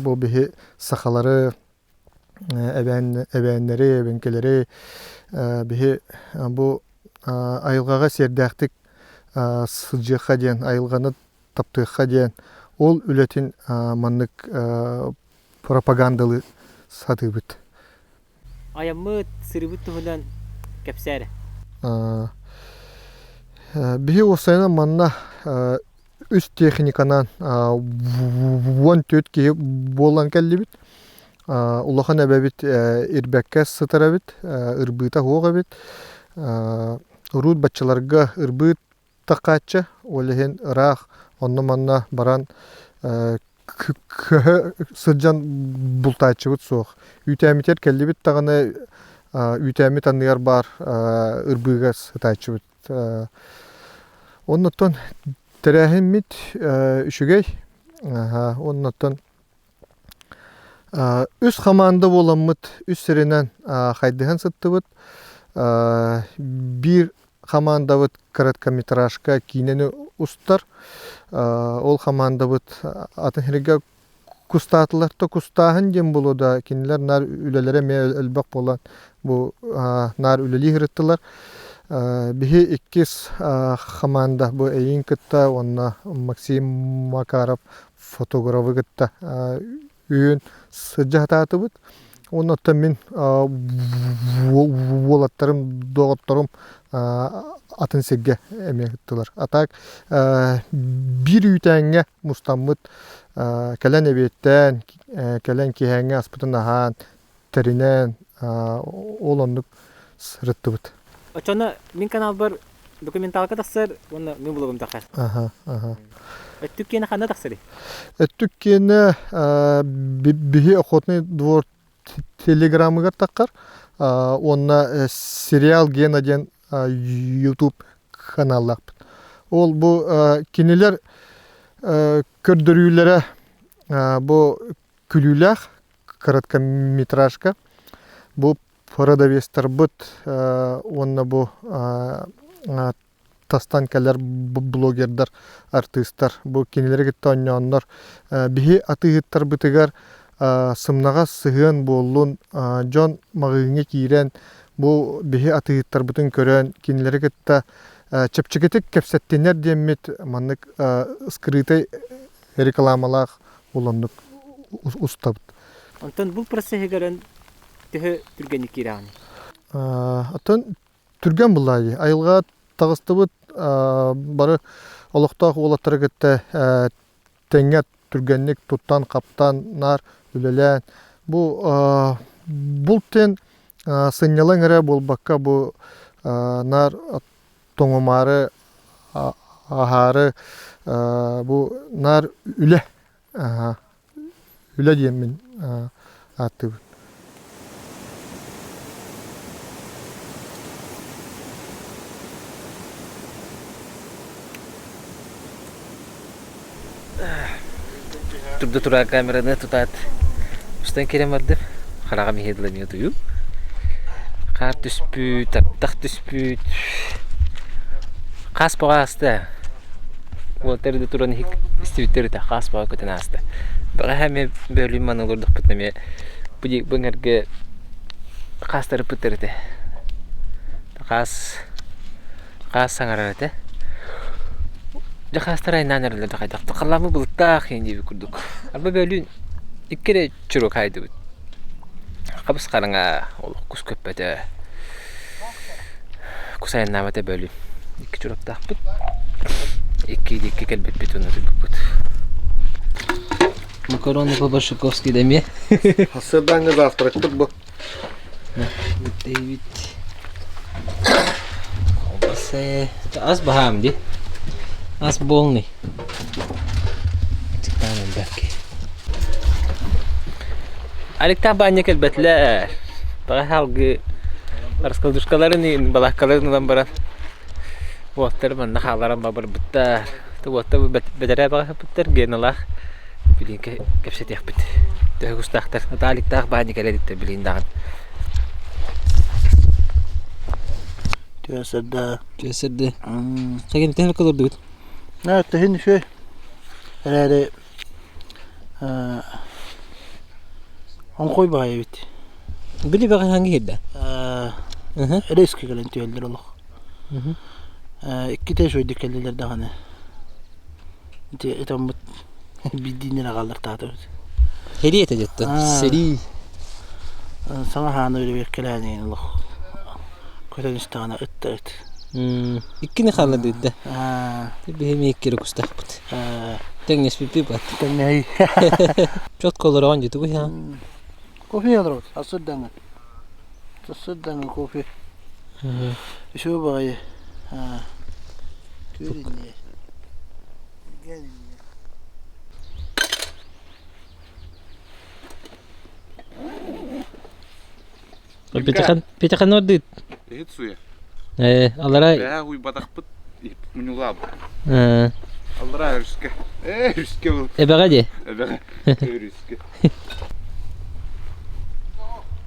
бу биһи сахалары эбээн эбээннэри эбэҥкэлэри биһи бу айылҕаҕа сиэрдээхтик сылдьыахха диэн айылҕаны таптыахха диэн ол үлэтин маннык пропагандалыы сатыыбыт. Айаммыт, сырыбыт туһунан кэпсээ эрэ. Биһи уопсайынан манна Үс техниканан 14 киһи буолан кэллибит. Улахан эбэбит ирбэккэ сытар эбит, ырбыыта суох эбит. Уруут баччаларга ырбыыт тахааччы, ол иһин ыраах онно-манна баран көһө сылдьан бултааччыбыт суох. Үүтээммитигэр кэллибит даҕаны үүтээммит анныгар баар ырбыыга сытааччыбыт. Оннуттан тэрээһиммит үчүгэй. Оннуттан үс хамаанда буоламмыт үс сиринэн хайдыһан сыттыбыт. Биир хамаандабыт короткометражка киинэни устар. Ол хамаандабыт атын сиргэ кустаатылар да кустааһын диэн буолуо да кинилэр наар үлэлэрэ эмиэ элбэх буолан бу наар үлэлии сырыттылар. Биһи иккис хамаанда бу эйиин кытта уонна Максим Макаров фотографы кытта үһүн сылдьа сатаатыбыт. Уонна оттон мин уолаттарым, доҕотторум атын сиргэ эмиэ ыттылар. А так биир үүтээҥҥэ мустаммыт кэлэн эбиэттээн, кэлэн киэһээҥҥи аспытын аһаан, тэринэн ол оннук сырыттыбыт. Оччоно мин каналбар документалка тахсар уонна мин блогум тахсар. Аха, аха. Өттүк киэнэ ханна тахсарый? Өттүк киэнэ биһи Охотный двор телеграмыгар таххар уонна сериал Гена диэн YouTube каналлаахпыт. Ол бу кинилэр көрдөрүүлэрэ бу күлүүлээх короткометражка. Бу продавецтарбыт уонна бу тастан кэлэр блогердар, артыыстар бу кинилэри кытта оонньооннор биһи атыыһыттарбытыгар сымнаҕас сыһыан буоллун, дьон маҕаһыыҥҥа киирэн бу биһи атыыһыттарбытын көрөн кинилэри кытта чэпчэкитик кэпсэттинэр диэммит маннык скрытый рекламалаах уланнык устабыт. Онтон бу процеһыгар төһө түргэнник киирэҕиний? Оттон түргэн буллаайы. Айылҕа таҕыстыбыт бары олохтоох уолаттары кытта тэҥҥэ түргэнник туттан-хаптан наар үлэлээн бу булт диэн сынньалаҥ эрэ буолбакка бу наар тоҥумаары аһаары бу наар үлэ үлэ диэммин ааттыыбын. Турда турар камераны тутаат устан киирэн бардым. Хараҕым иһэ дылы утуйуу. Хаар түспүт, таптах түспүт. Хаас бөҕө ааста. Уолаттар да туран истибиттэр этэ, хаас бөҕө көтөн ааста. Бэҕэһээ эмиэ бөөлүүн манна олордохпутуна эмиэ бу бу эҥэргэ хаастарыппыттар этэ. Хаас Хаас саҥарар этэ. Дьэ хаастар айнаан эрэллэр да хайдах халлааммыт былыттаах иһин диэбит курдук. Арба бөөлүүн икки эрэ чуруок хаайдыбыт. Хабыс хараҥа олох кус көппөтө. Кус айаннаабата бөөлүүн. Икки чуруоктаахпыт. Икки икки кэлбиппит уонна утуйбуппут. Макароны по-большаковски да эмиэ. Сарсыардааҥҥы завтракпыт бу. Дэвид. Ас баһаам дии. Ас полный. Аликтаах баанньа кэлбэтилэр. Баҕа салгыы раскладушкаларын балааккаларын ылан баран уоттары манна хаалларан барбыттар. Уоттар бэтэрээ баҕаһыппыттар Геналаах билигин кэпсэтиэхпит. Төһө кустаахтар Наталиктаах баанньа кэлэ иликтэр билигин даҕаны. Түө сырда. Түө сырды. Сагин төһө кылырдыбыт? Ээ, төһүн үчүгэй. Эрээри оҥхой баҕайы эбит. Били бэҕэһээҥҥи киирдэ. Резко кэлэн түһэллэр олох. Иккитэ үчүгэйдик кэллилэр даҕаны. Ити ытаммыт биирдииннэр аҕаллар таатыбыт. Сэрии этэ дьиттэн. Сэрии. Саҥа хааны үлэбиэккэлээн олох көтөн истэҕинэ ыт да ыт. Иккини хааллардыбыт да. Биһи икки кустаахпыт. Тэҥнэспиппит бат. Тэҥнэһии. Четко олороҕун дии тугуй ха? Кофе олоробут. Сарсыардаҥы. Сарсыардаҥы кофе. Үчүгэй баҕайы. Күөл инньэ. Петяхан Петяхан ордыт. Иһит суя. Э, алара Бэһэ уйбатахпыт муньулаабыт. Э. Аллара өрүскэ. Э, өрүскэ был. Эбэҕэ дии. Эбэҕэ. Өрүскэ.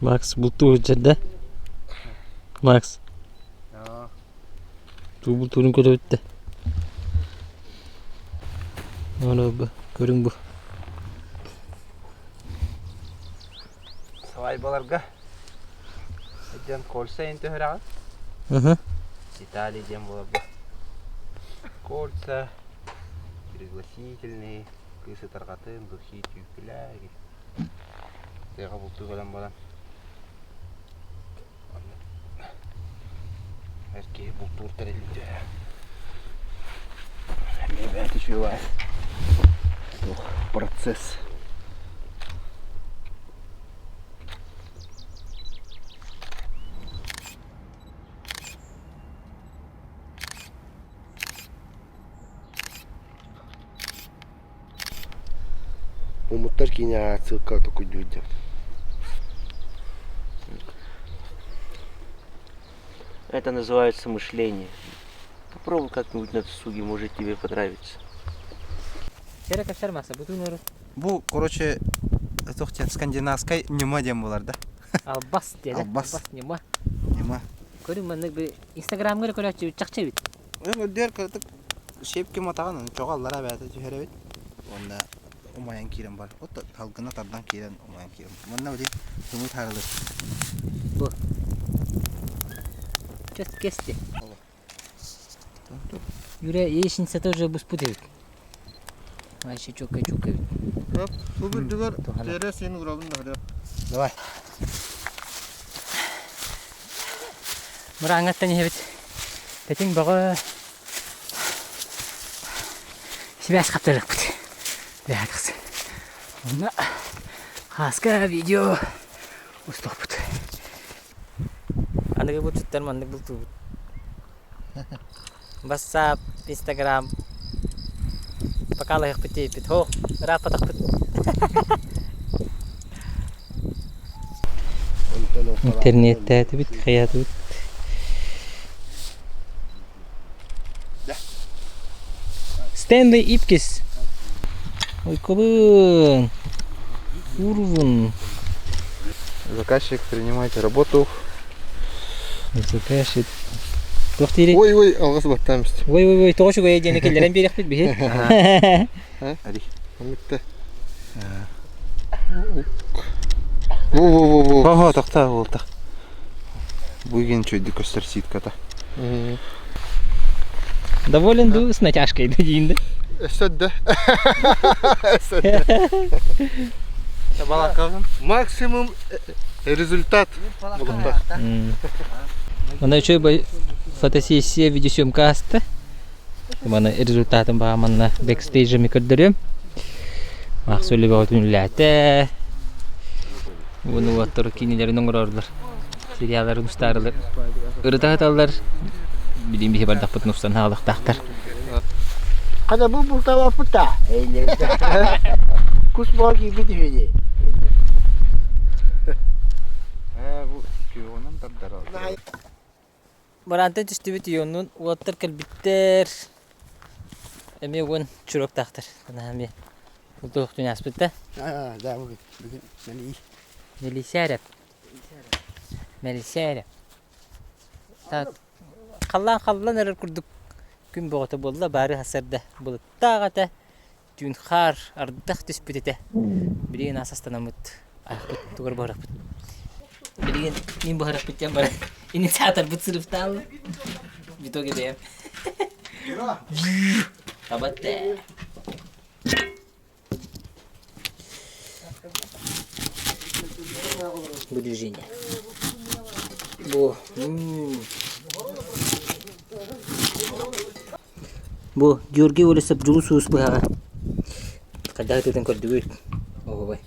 Макс бултуу сылдьар да? Макс. Туу бултуурун көрөбүт да. Ону бу көрүҥ бу. Свадьбаларга диэн кольца ин төһөрөҕүн? Италия диэн буолар бу. Кольца, пригласительные, кыыс ытарҕатын, духи түүпүлэ Тыаҕа бултуу кэлэн баран эр киһи бултуур тэрилин түһэ. Эмиэ бэйэтэ үчүгэй туох процесс. Омуттар киинэҕэ ссылка токуйдуур диэн. Это называется мышление. Попробуй как-нибудь на досуге, может тебе понравится. Сэрэ кэпсэр маса бутун ору. Бу, короче, туох диэн скандинавскай ньыма диэн буолар да. Албас диэн. Албас. Албас ньыма. Ньыма. Көрүҥ маннык би Инстаграмҥа эрэ көрөөччү чахчы эбит. Үрдүөр кыратык шепки матаҕын чоҕо аллара бэйэтэ түһэр эбит. Уонна умайан киирэн бар. От салгына тардан киирэн умайан киирэн. Манна били тымы таарылыр. Бу. Чөс кести. Юра, яичница тоже буспут эбит. Вообще чөкө-чөкө эбит. Бу үрдүгэр тиэрэ син урабын да Давай. Мырааҥҥаттан иһэбит. Тэтиҥ бөҕө сибээс хаптарыахпыт. Бэһэ тахсан. Онно хааска видео устуохпут. Аныгы булчуттар маннык бултуубут. Бассаап, Инстаграм покалаһыахпыт диэбиппит. Һоо, ырааппатахпыт. Интернеттээтибит, хайаатыбыт. Стэнли Ипкис. Ойкобун. Урвун. Заказчик, принимайте работу. Заказчик. Туох диирий? Ой, ой, алҕас баттаан истим. Ой, ой, ой, тоҕо үчүгэй диэни киллэрэн биэриэхпит биһи. Ари. Оннукта. Во-во-во-во. Хо-хо, тохтоо, буолта. Бу игин үчүгэйдик көстөр ситката. Доволен ду с натяжкой да диин да. Өссө да. Максимум результат булуктар. Мана үчүгэй фотосессия видеосъемка ааста. Мана результатын баҕа манна бэкстейджами көрдөрүөм. Маах сүлү бөҕөтүн үлээтэ. Уону уоттар киинэлэрин оҥорорлор. Сериалларын устаарылар. Ырыта сыталлар. Билим биһи бардахпытын устан хаалыахтаахтар. Хата бу бултаабаппыт да. Кус буола киирбит үһү дии. Ээ, бу күөҕүнэн тардар. Бараантан түстүбүт ионнуун уолаттар кэлбиттэр. Эмиэ уон чуроктаахтар. Эмиэ бултуохтун ааспыт да. Аа, да, бүгүн бүгүн мэлий. Мэлисээрэ. Мэлисээрэ. Так, халлаан халлан эрэр курдук күн бөҕөтө буолла, баары сарда былыттаах этэ, түүн хаар, ардах түспүт этэ. Билигин ас астанаммыт, айахпыт тугар буһарахпыт. Билигин мин буһарахпыт диэн баран инициаторбыт сырыптаал. В итоге бэйэм. Абатте. Выдвижение. Бу. Бу Георгий Олесов Дьулус Уус быһаҕа. Хайдах ытыытын көрдүгүт? Оһуобай.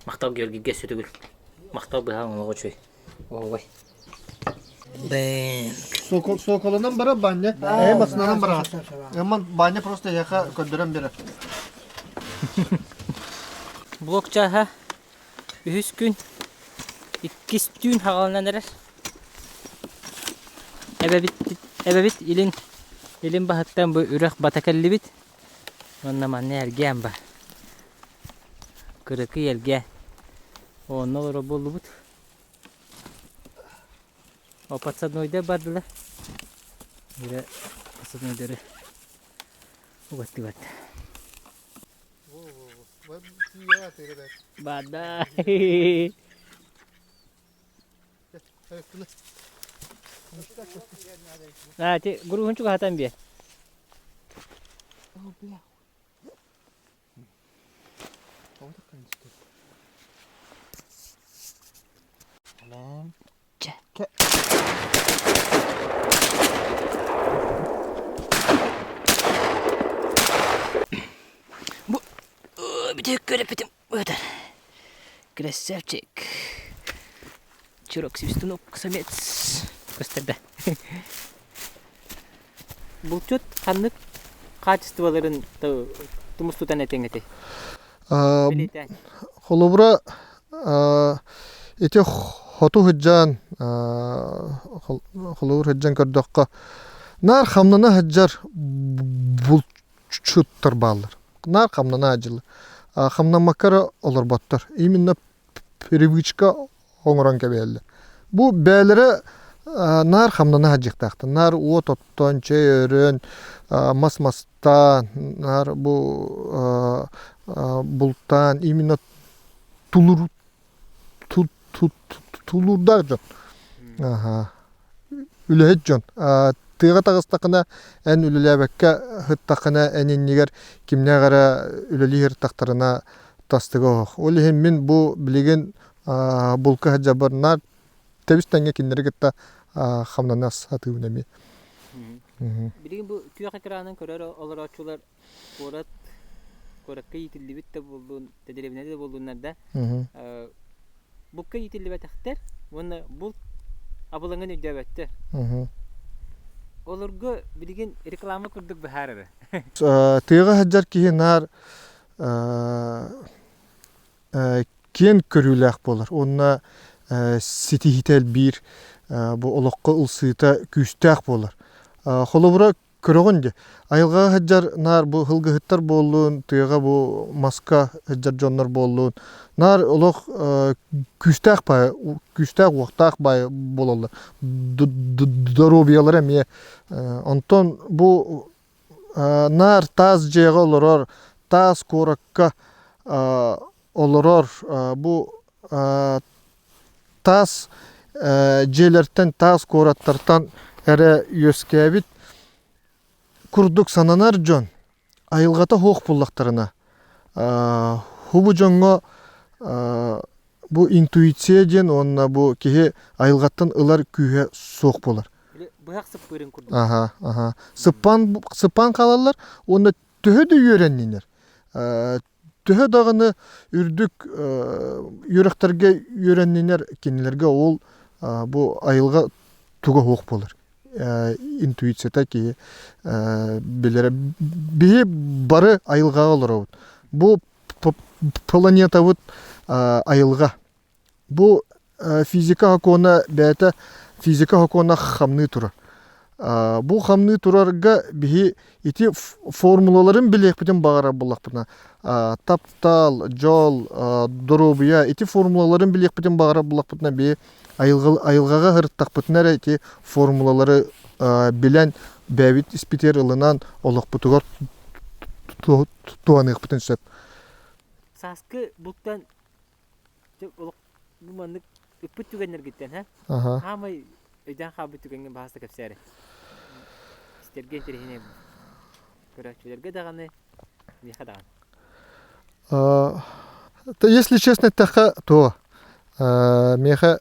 Махтал Георгийга өссө төгүл. Махтал быһаҕа оҥоһуга үчүгэй. Оһуобай. Соколунан барар баня. Э басынан барар. Аман баня просто яха көрдөрөн берер. Блок чааһа үһүс күн иккис түүн хаҕаланан эрэр. Эбэбит, эбэбит илин илин баһыттан бу үрэх бата кэллибит. Уонна манна эргээн бар. Кыракый эргэ. Онно олоро буоллубут. О, подсаднойдар бардылар. Бирэ подсаднойдары угаттыбат. Бада. А, ти груһун чугаһатан биэ. Бу бүтүк көрөппүтүм ыытар. Красавчик. Чурок свистунок самец. Көстөрдө. Булчут ханнык хаачыстыбаларын тумус тутан этиҥ этэй? Холобура, ити хоту сылдьан, холобур сылдьан көрдөххө, наар хамнана сылдьар булчуттар бааллар. Наар хамнана сылдьаллар. Хамнаммакка эрэ олорботтор. Именно привычка оҥорон кэбиһэллэр. Бу бэйэлэрэ наар хамнана сылдьыахтаахтар. Наар уот оттон, чэй өрөн, мас мастаан, наар бу бултаан именно тулуур тулуурдаах дьон. Үлэһит дьон. Тыаҕа таҕыстаххына, эн үлэлээбэккэ сыттаххына, эн иннигэр кимнээх эрэ үлэлии сырыттахтарына тастыга оһох. Ол иһин мин бу билигин булка сылдьабар наар тэбис-тэҥҥэ кинилэри кытта хамнана сатыыбын эмиэ. Билигин бу күөх экранын көрөр олорооччулар куорат куоракка иитиллибит да буоллун, дэриэбинэ да буоллуннар да, булка иитиллибэтэхтэр уонна булт абылаҥын өйдөөбөттөр. Олорго билигин реклама курдук быһаарара. Тыаҕа сылдьар киһи наар киэн көрүүлээх буолар уонна ситиһиитэ элбиир, бу олоххо ылсыыта күүстээх буолар. Холобура, көрөҕүн дии, айылҕаҕа сылдьар наар бу сылгыһыттар буоллун, тыаҕа бу маска сылдьар дьоннор буоллун, наар олох күүстээх баай, күүстээх уохтаах баай буолаллар. Доруобуйалара эмиэ. Онтон бу наар таас дьиэҕэ олорор, таас куоракка олорор бу таас дьиэлэртэн, таас куораттартан эрэ үөскээбит курдук сананар дьон айылҕата суох буоллахтарына, бу дьоҥҥо бу интуиция диэн уонна бу киһи айылҕаттан ылар күүһэ суох буолар. Быһах сыппыырын курдук. Аха, аха. Сыппаан, сыппаан хаалаллар уонна төһө да үөрэннинэр, төһө даҕаны үрдүк үөрэхтэргэ үөрэннинэр кинилэргэ ол бу айылҕа туга суох буолар. Интуицията киһи билэрэ. Биһи бары айылҕаҕа олоробут. Бу планетабыт айылҕа. Бу физика сокуона бэйэтэ физика сокуона хамныы турар. Бу хамныы турарга биһи ити формулаларын билиэхпитин баҕарар буоллахпытына, таптал, дьол, доруобуйа ити формулаларын билиэхпитин баҕарар буоллахпытына биһи айылҕаҕа сырыттахпытына эрэ ити формулалары билэн бэйэбит испитигэр ылынан олохпутугар туһаныахпытын сөп. Сааскы бултан олох бу маннык ыппыт түгэннэргиттэн һэ хаамай өйдөөн хаалбыт түгэҥҥин баһаста кэпсээри. Истэргэ интэриэһинэй көрөөччүлэргэ даҕаны, миэхэ даҕаны. Если честно эттэххэ, то миэхэ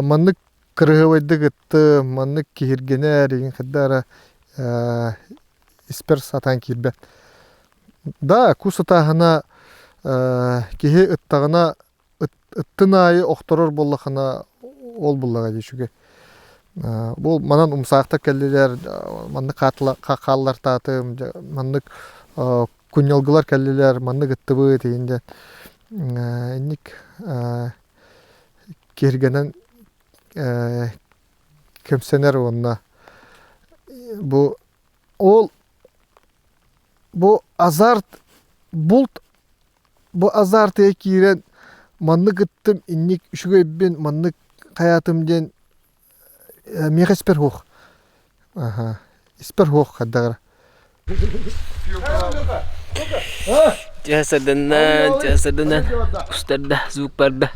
маннык. кырыһыбайдык ыттым, маннык киһиргэнэр игин хайда эрэ испэр сатаан киирбэт. Да, кус ытааһына киһи ыттаҕына ыттын аайы охторор буоллахына ол буллаҕа дии үчүгэй. Бу манан умсаахтар кэллилэр, маннык хааллартаатым, маннык кунньалгылар кэллилэр, маннык ыттыбыт игин диэн инник киһиргэнэн кэмсэнэр уонна бу ол бу азарт булт бу азартыга киирэн маннык ыттым инник үчүгэйбин маннык хайаатым диэн миэхэ испэр суох испэр суох хайдах эрэ Часаданан, часаданан, кустарда, звук барда.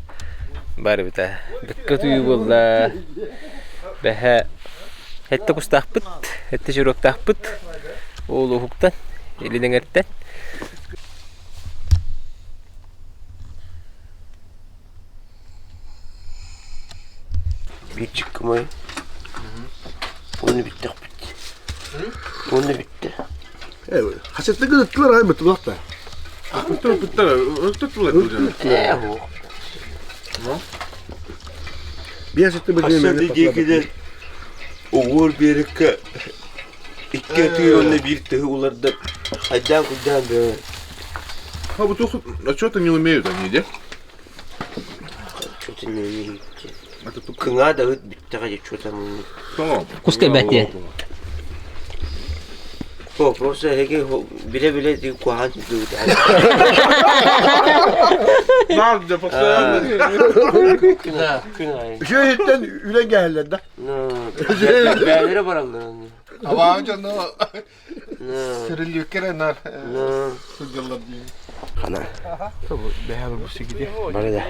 Барыбыта. Бэккэ утуйуу буолла. Бэһэ эттэ кустаахпыт, эттэ чуруоктаахпыт. Ол уһуктан, илин эҥэртэн. Биир чыккымай уонна бүттэхпит. Уонна бүттэ. Хасетты гыныттылар ай бытылах да. Хасады диэкиден оҕуор биэриккэ икки атыыр уонна биир тыһы улардар хайдаан куйдаан бөҕө. А вот а что-то не умеют они, де? Что-то не умеют. Кыҥаа да ыт бүттэҕэ дии, что там. Кус кэлбэт О, просто эһиги билэ-билэ дии куһаҕан сылдьыбыт. Надо постоянно. Күн аайы. Үчүгэйиттэн үлэн кэһэллэр да. Бээлэрэ бараллар. Абааһы дьоно сирилиэккэ эрэ наар сылдьаллар дии. Хана. Бары да.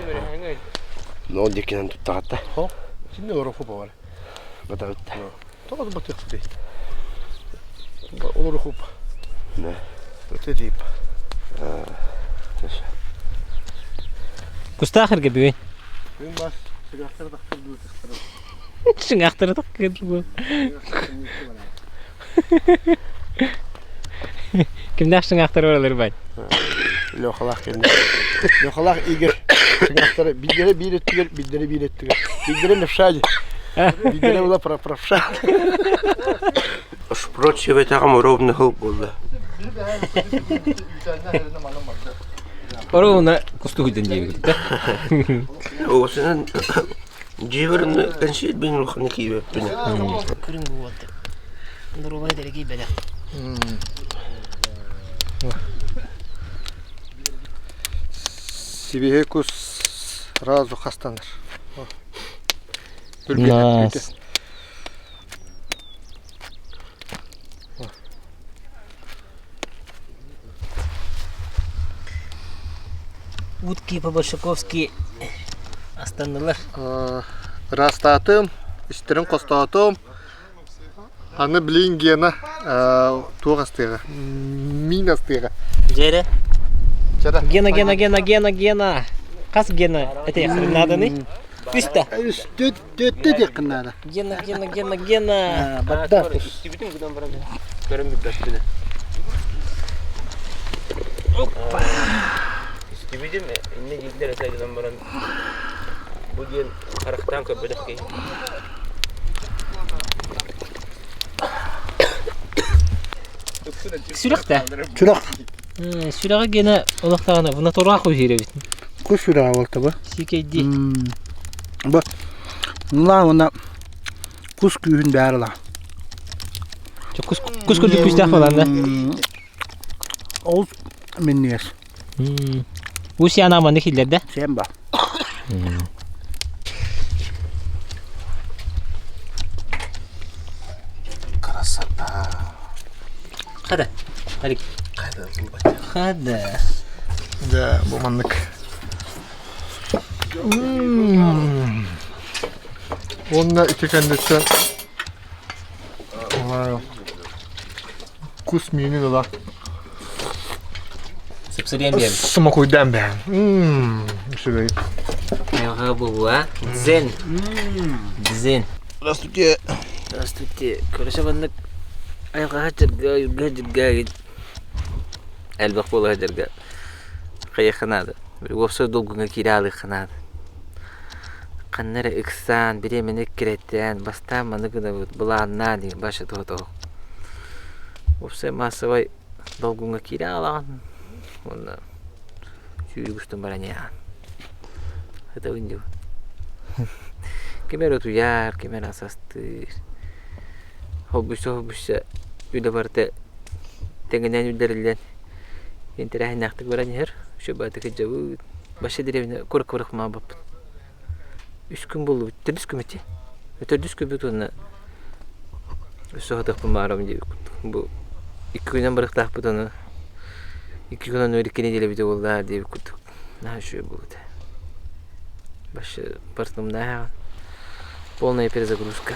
Нол диккинэн туттаҕатта. Синне ороху бар. Батабытта. Тоҕо батыахпытый? Олорохуп. Не. Өтө дип. Кустаах эргэ бүгүн. Бүгүн бас сүрэхтэр тахсар дуу Шыҥаахтары тахсар дуу. Кимнээх шыҥаахтары баралар бай? Лехалаах кэннэ. Лехалаах Игорь шыҥаахтары биирдэрэ биир өттүгэр, биирдэрэ биир өттүгэр. Биирдэрэ левша биирдэрэ була правша. Шпрот сибэтэҕим ровно хыл буолла. Ровно кустугуйдан диэбит да. Оҕусунан дьиэбэр кэнсиэрбин улаханнык киирбэппин. Күрүҥ буолуотта. Доруобай дэрэгий бэлэх. Сибиһи кус сразу хастанар. Нас. Утки по-большаковски астаннылар. Ыраастаатым, истэрин хостоотум. Аны билигин Гена туох астыаҕа? Миин астыаҕа. Дьэрэ. Гена, Гена, Гена, Гена, Гена. Хас Гена этиэххин нааданый? Үстэ. Үс, Төттө диэххин наада. Гена, Гена, Гена, Гена. Баттаах Истибитим гынан баран көрөн билбэппин. Опа. Истибитим инне дииллэр этэ гынан баран бу диэн харахтаан көрбөтөх киһи. Сүрэхтэ. Сүрэх. Сүрэҕи гена олохтоҕуна в натурах үһүр эбит. Кус сүрэҕэ буолта бу. Сиикэйдии. Бу Нулаа уонна кус күүһүн бээр ыла. Кус кус курдук күүстээх буолан да. Ол минньигэс. Усяна маннык хиллэрдэ. Сиэн ба. Красота. Хада. Хада. Хада. Да, бу маннык. Уонна ити кэнниттэн кус миинин ыла Сыпсырыйан биэбит. Сымакуйдаан бэһэн. Үчүгэй. Айылҕа буолуо, Дзен. Дзен. Здравствуйте. Здравствуйте. Көрөсө маннык айылҕаҕа дьарга, уйурга дьарга элбэх буола сылдьарга хайыахха наада. Уопсай долгуҥҥа киирэ аалыахха наада. Ханна эрэ ыксаан, бириэмэни эккирэтэн, бастаан маны гынабыт, былааннаан диэн баша туһа Уопсай маассабай долгуҥҥа киирэ аалаҕын уонна сүүрүк устун баран иһэҕин. Ытабын дии. Ким эрэ утуйар, ким эрэ асастыыр. Холбуйса-холбуйса үлэ барыта тэҥинэн үллэриллэн интэриэһиннээхтик баран иһэр. Үчүгэй кырдьабыт. Вообще дэриэбинэ курак-курак маабаппын. Үс күн буоллубут. Төрдүс күн ити. Төрдүс күммүт уонна өссө сатыахпын баҕарабын диэбит курдук. Бу икки күнүнэн барыахтаахпыт ону икки күн оннугар икки нэдиэлэ эбитэ буолла диэбит курдук. Наһаа үчүгэй буолбута. Вообще бартымнааҕын. Полная перезагрузка.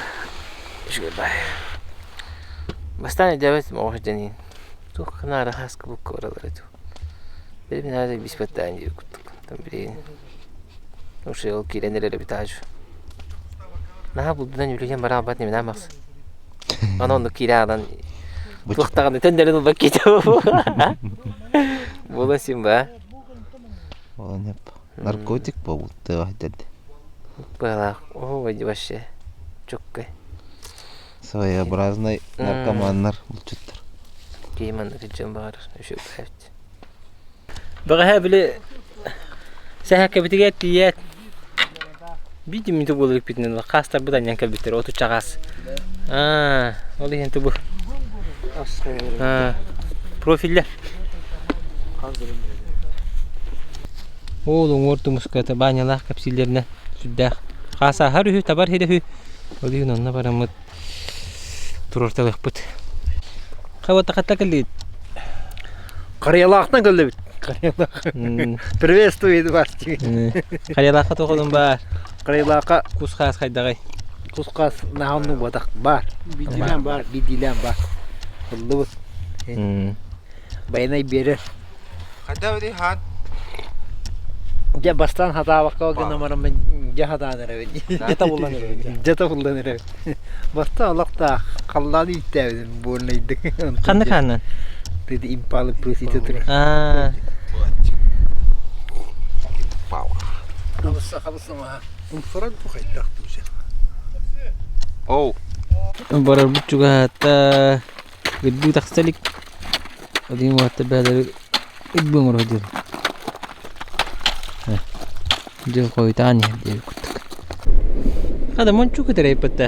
Үчүгэй баай. Бастаан өйдөөбөт оҕо сылдьан туох гынаары хааска букка бараллар этэ. Билигин наада биспэттаан диир курдук. Билигин уже ол киирэн эрэр эбит аажу. Наһаа булдунан үлүйэн бараабат неминаа махс. Аны оннук киирэ аалан туохтаҕына төннөрүн ылбат киитэ Буолан син ба. Наркотик буолбут тыаҕа Быһалаах. Оо, вообще. Чуккай. Своеобразный наркоманнар булчуттар. Киһи маннык дьон баҕар үчүгэй эбит. Бэҕэһээ били сэһэккэбитигэр тиийээт биир буолар икпитинэн хаастарбыт анньан кэлбиттэр отучча хаас. Аа, ол иһин тубу. Аа, профиллэр. Ол уҥуор тумуската баанньалаах кэпсииллэринэн сүрдээх хаасааһар үһү, табар иһирэ үһү. Ол иһин онно бараммыт туруорталыахпыт. Хабата хатта кэллигит? Карьялаахтан кэллибит. Приветствую вас. Карьялаахха тоҕолун баар. Карьялаахха кус-хаас хайдаҕай? Кус-хаас наһаанну батах баар. Бидилэн баар, бидилэн баар. Ыллыбыт. Байанай биэрэр. Хайда бити хаан? Дьэ бастаан хатаабакка гына бараммын дьэ хатаан эрэбин. Дьэ табыллан эрэбин. Дьэ табыллан эрэбин. Бастаан олохтоох халлаан ииттээбитим буорнайдык. Ханнык хааннан? Dedi импалы просите турар. Аа. Хабысса хабысса маха. Умсаран бу хайдах дуся. Оу. Барарбыт чугаһаата Гырбыы тахса илик. Одиин уоттар бээлэри ырбыы оҥоро сылдьар. Дьыл хойутаан иһэр диэбит курдук. Хата мончук ытырайбыт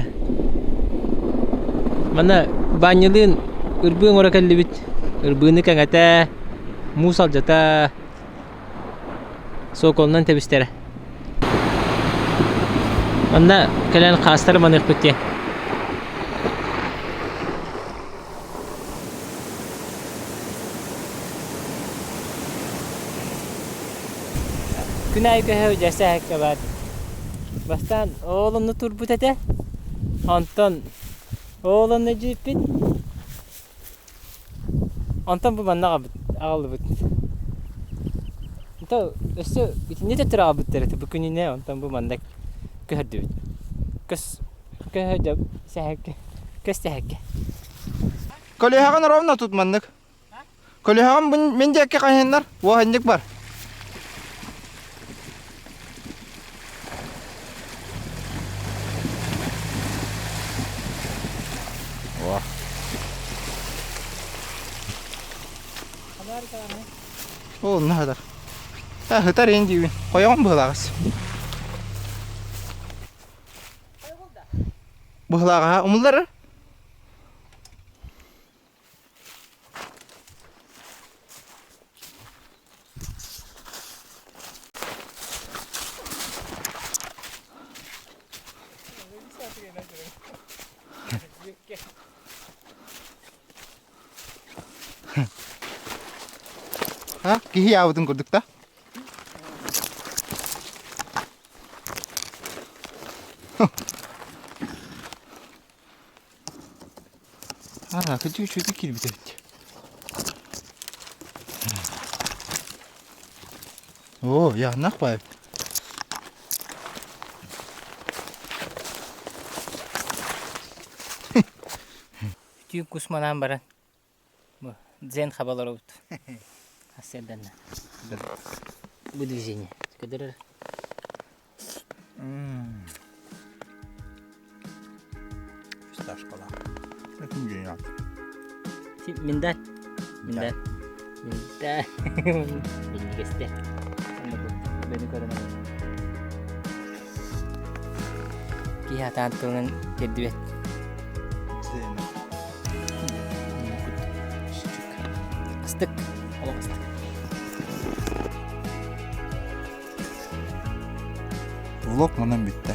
Манна Баанньалыын ырбыы оҥоро кэллибит. Ырбыыны кэҥэтэ, муус алдьата, Соколунан тэбистэрэ. Манна кэлэн хаастары маныахпыт диэн. Күн аайы көһө дьэсэ баар. Бастаан ол онно турбут этэ. Онтон ол онно дьииппит. Онтон бу манна аҕалбыт аҕаллыбыт. Онто өссө итиннэ төттөрү аҕалбыттар этэ бу күнүнэ онтон бу манна көһөрдүбүт. Көс көһө сэһэккэ көс сэһэккэ. Көлүөһэҕин ровно тут маннык. Көлүөһэҕин мин диэки хайыһыннар, уоһанньык бар. Ол онно сытар. Э, сытар иин диибин. Хойоҕун быһылааҕыс. Быһылааҕаһа умуллар. А, киһи аабытын курдук да? Аа, кырдьык үчүгэйдик киирбит эбит. Оо, яһынах баайбыт. Түүн кус манаан баран бу дзен хаба олоробут. Сарсыарданна. Бу движение. Көдөрөр. Фисташкалаах. Миндаль. Миндаль. Миндаль. Минньигэстэр. Бэни көрөн Киһи атаан тылынан тиэрдибэт. Астык. Олох астык. Влог манан бүттэ.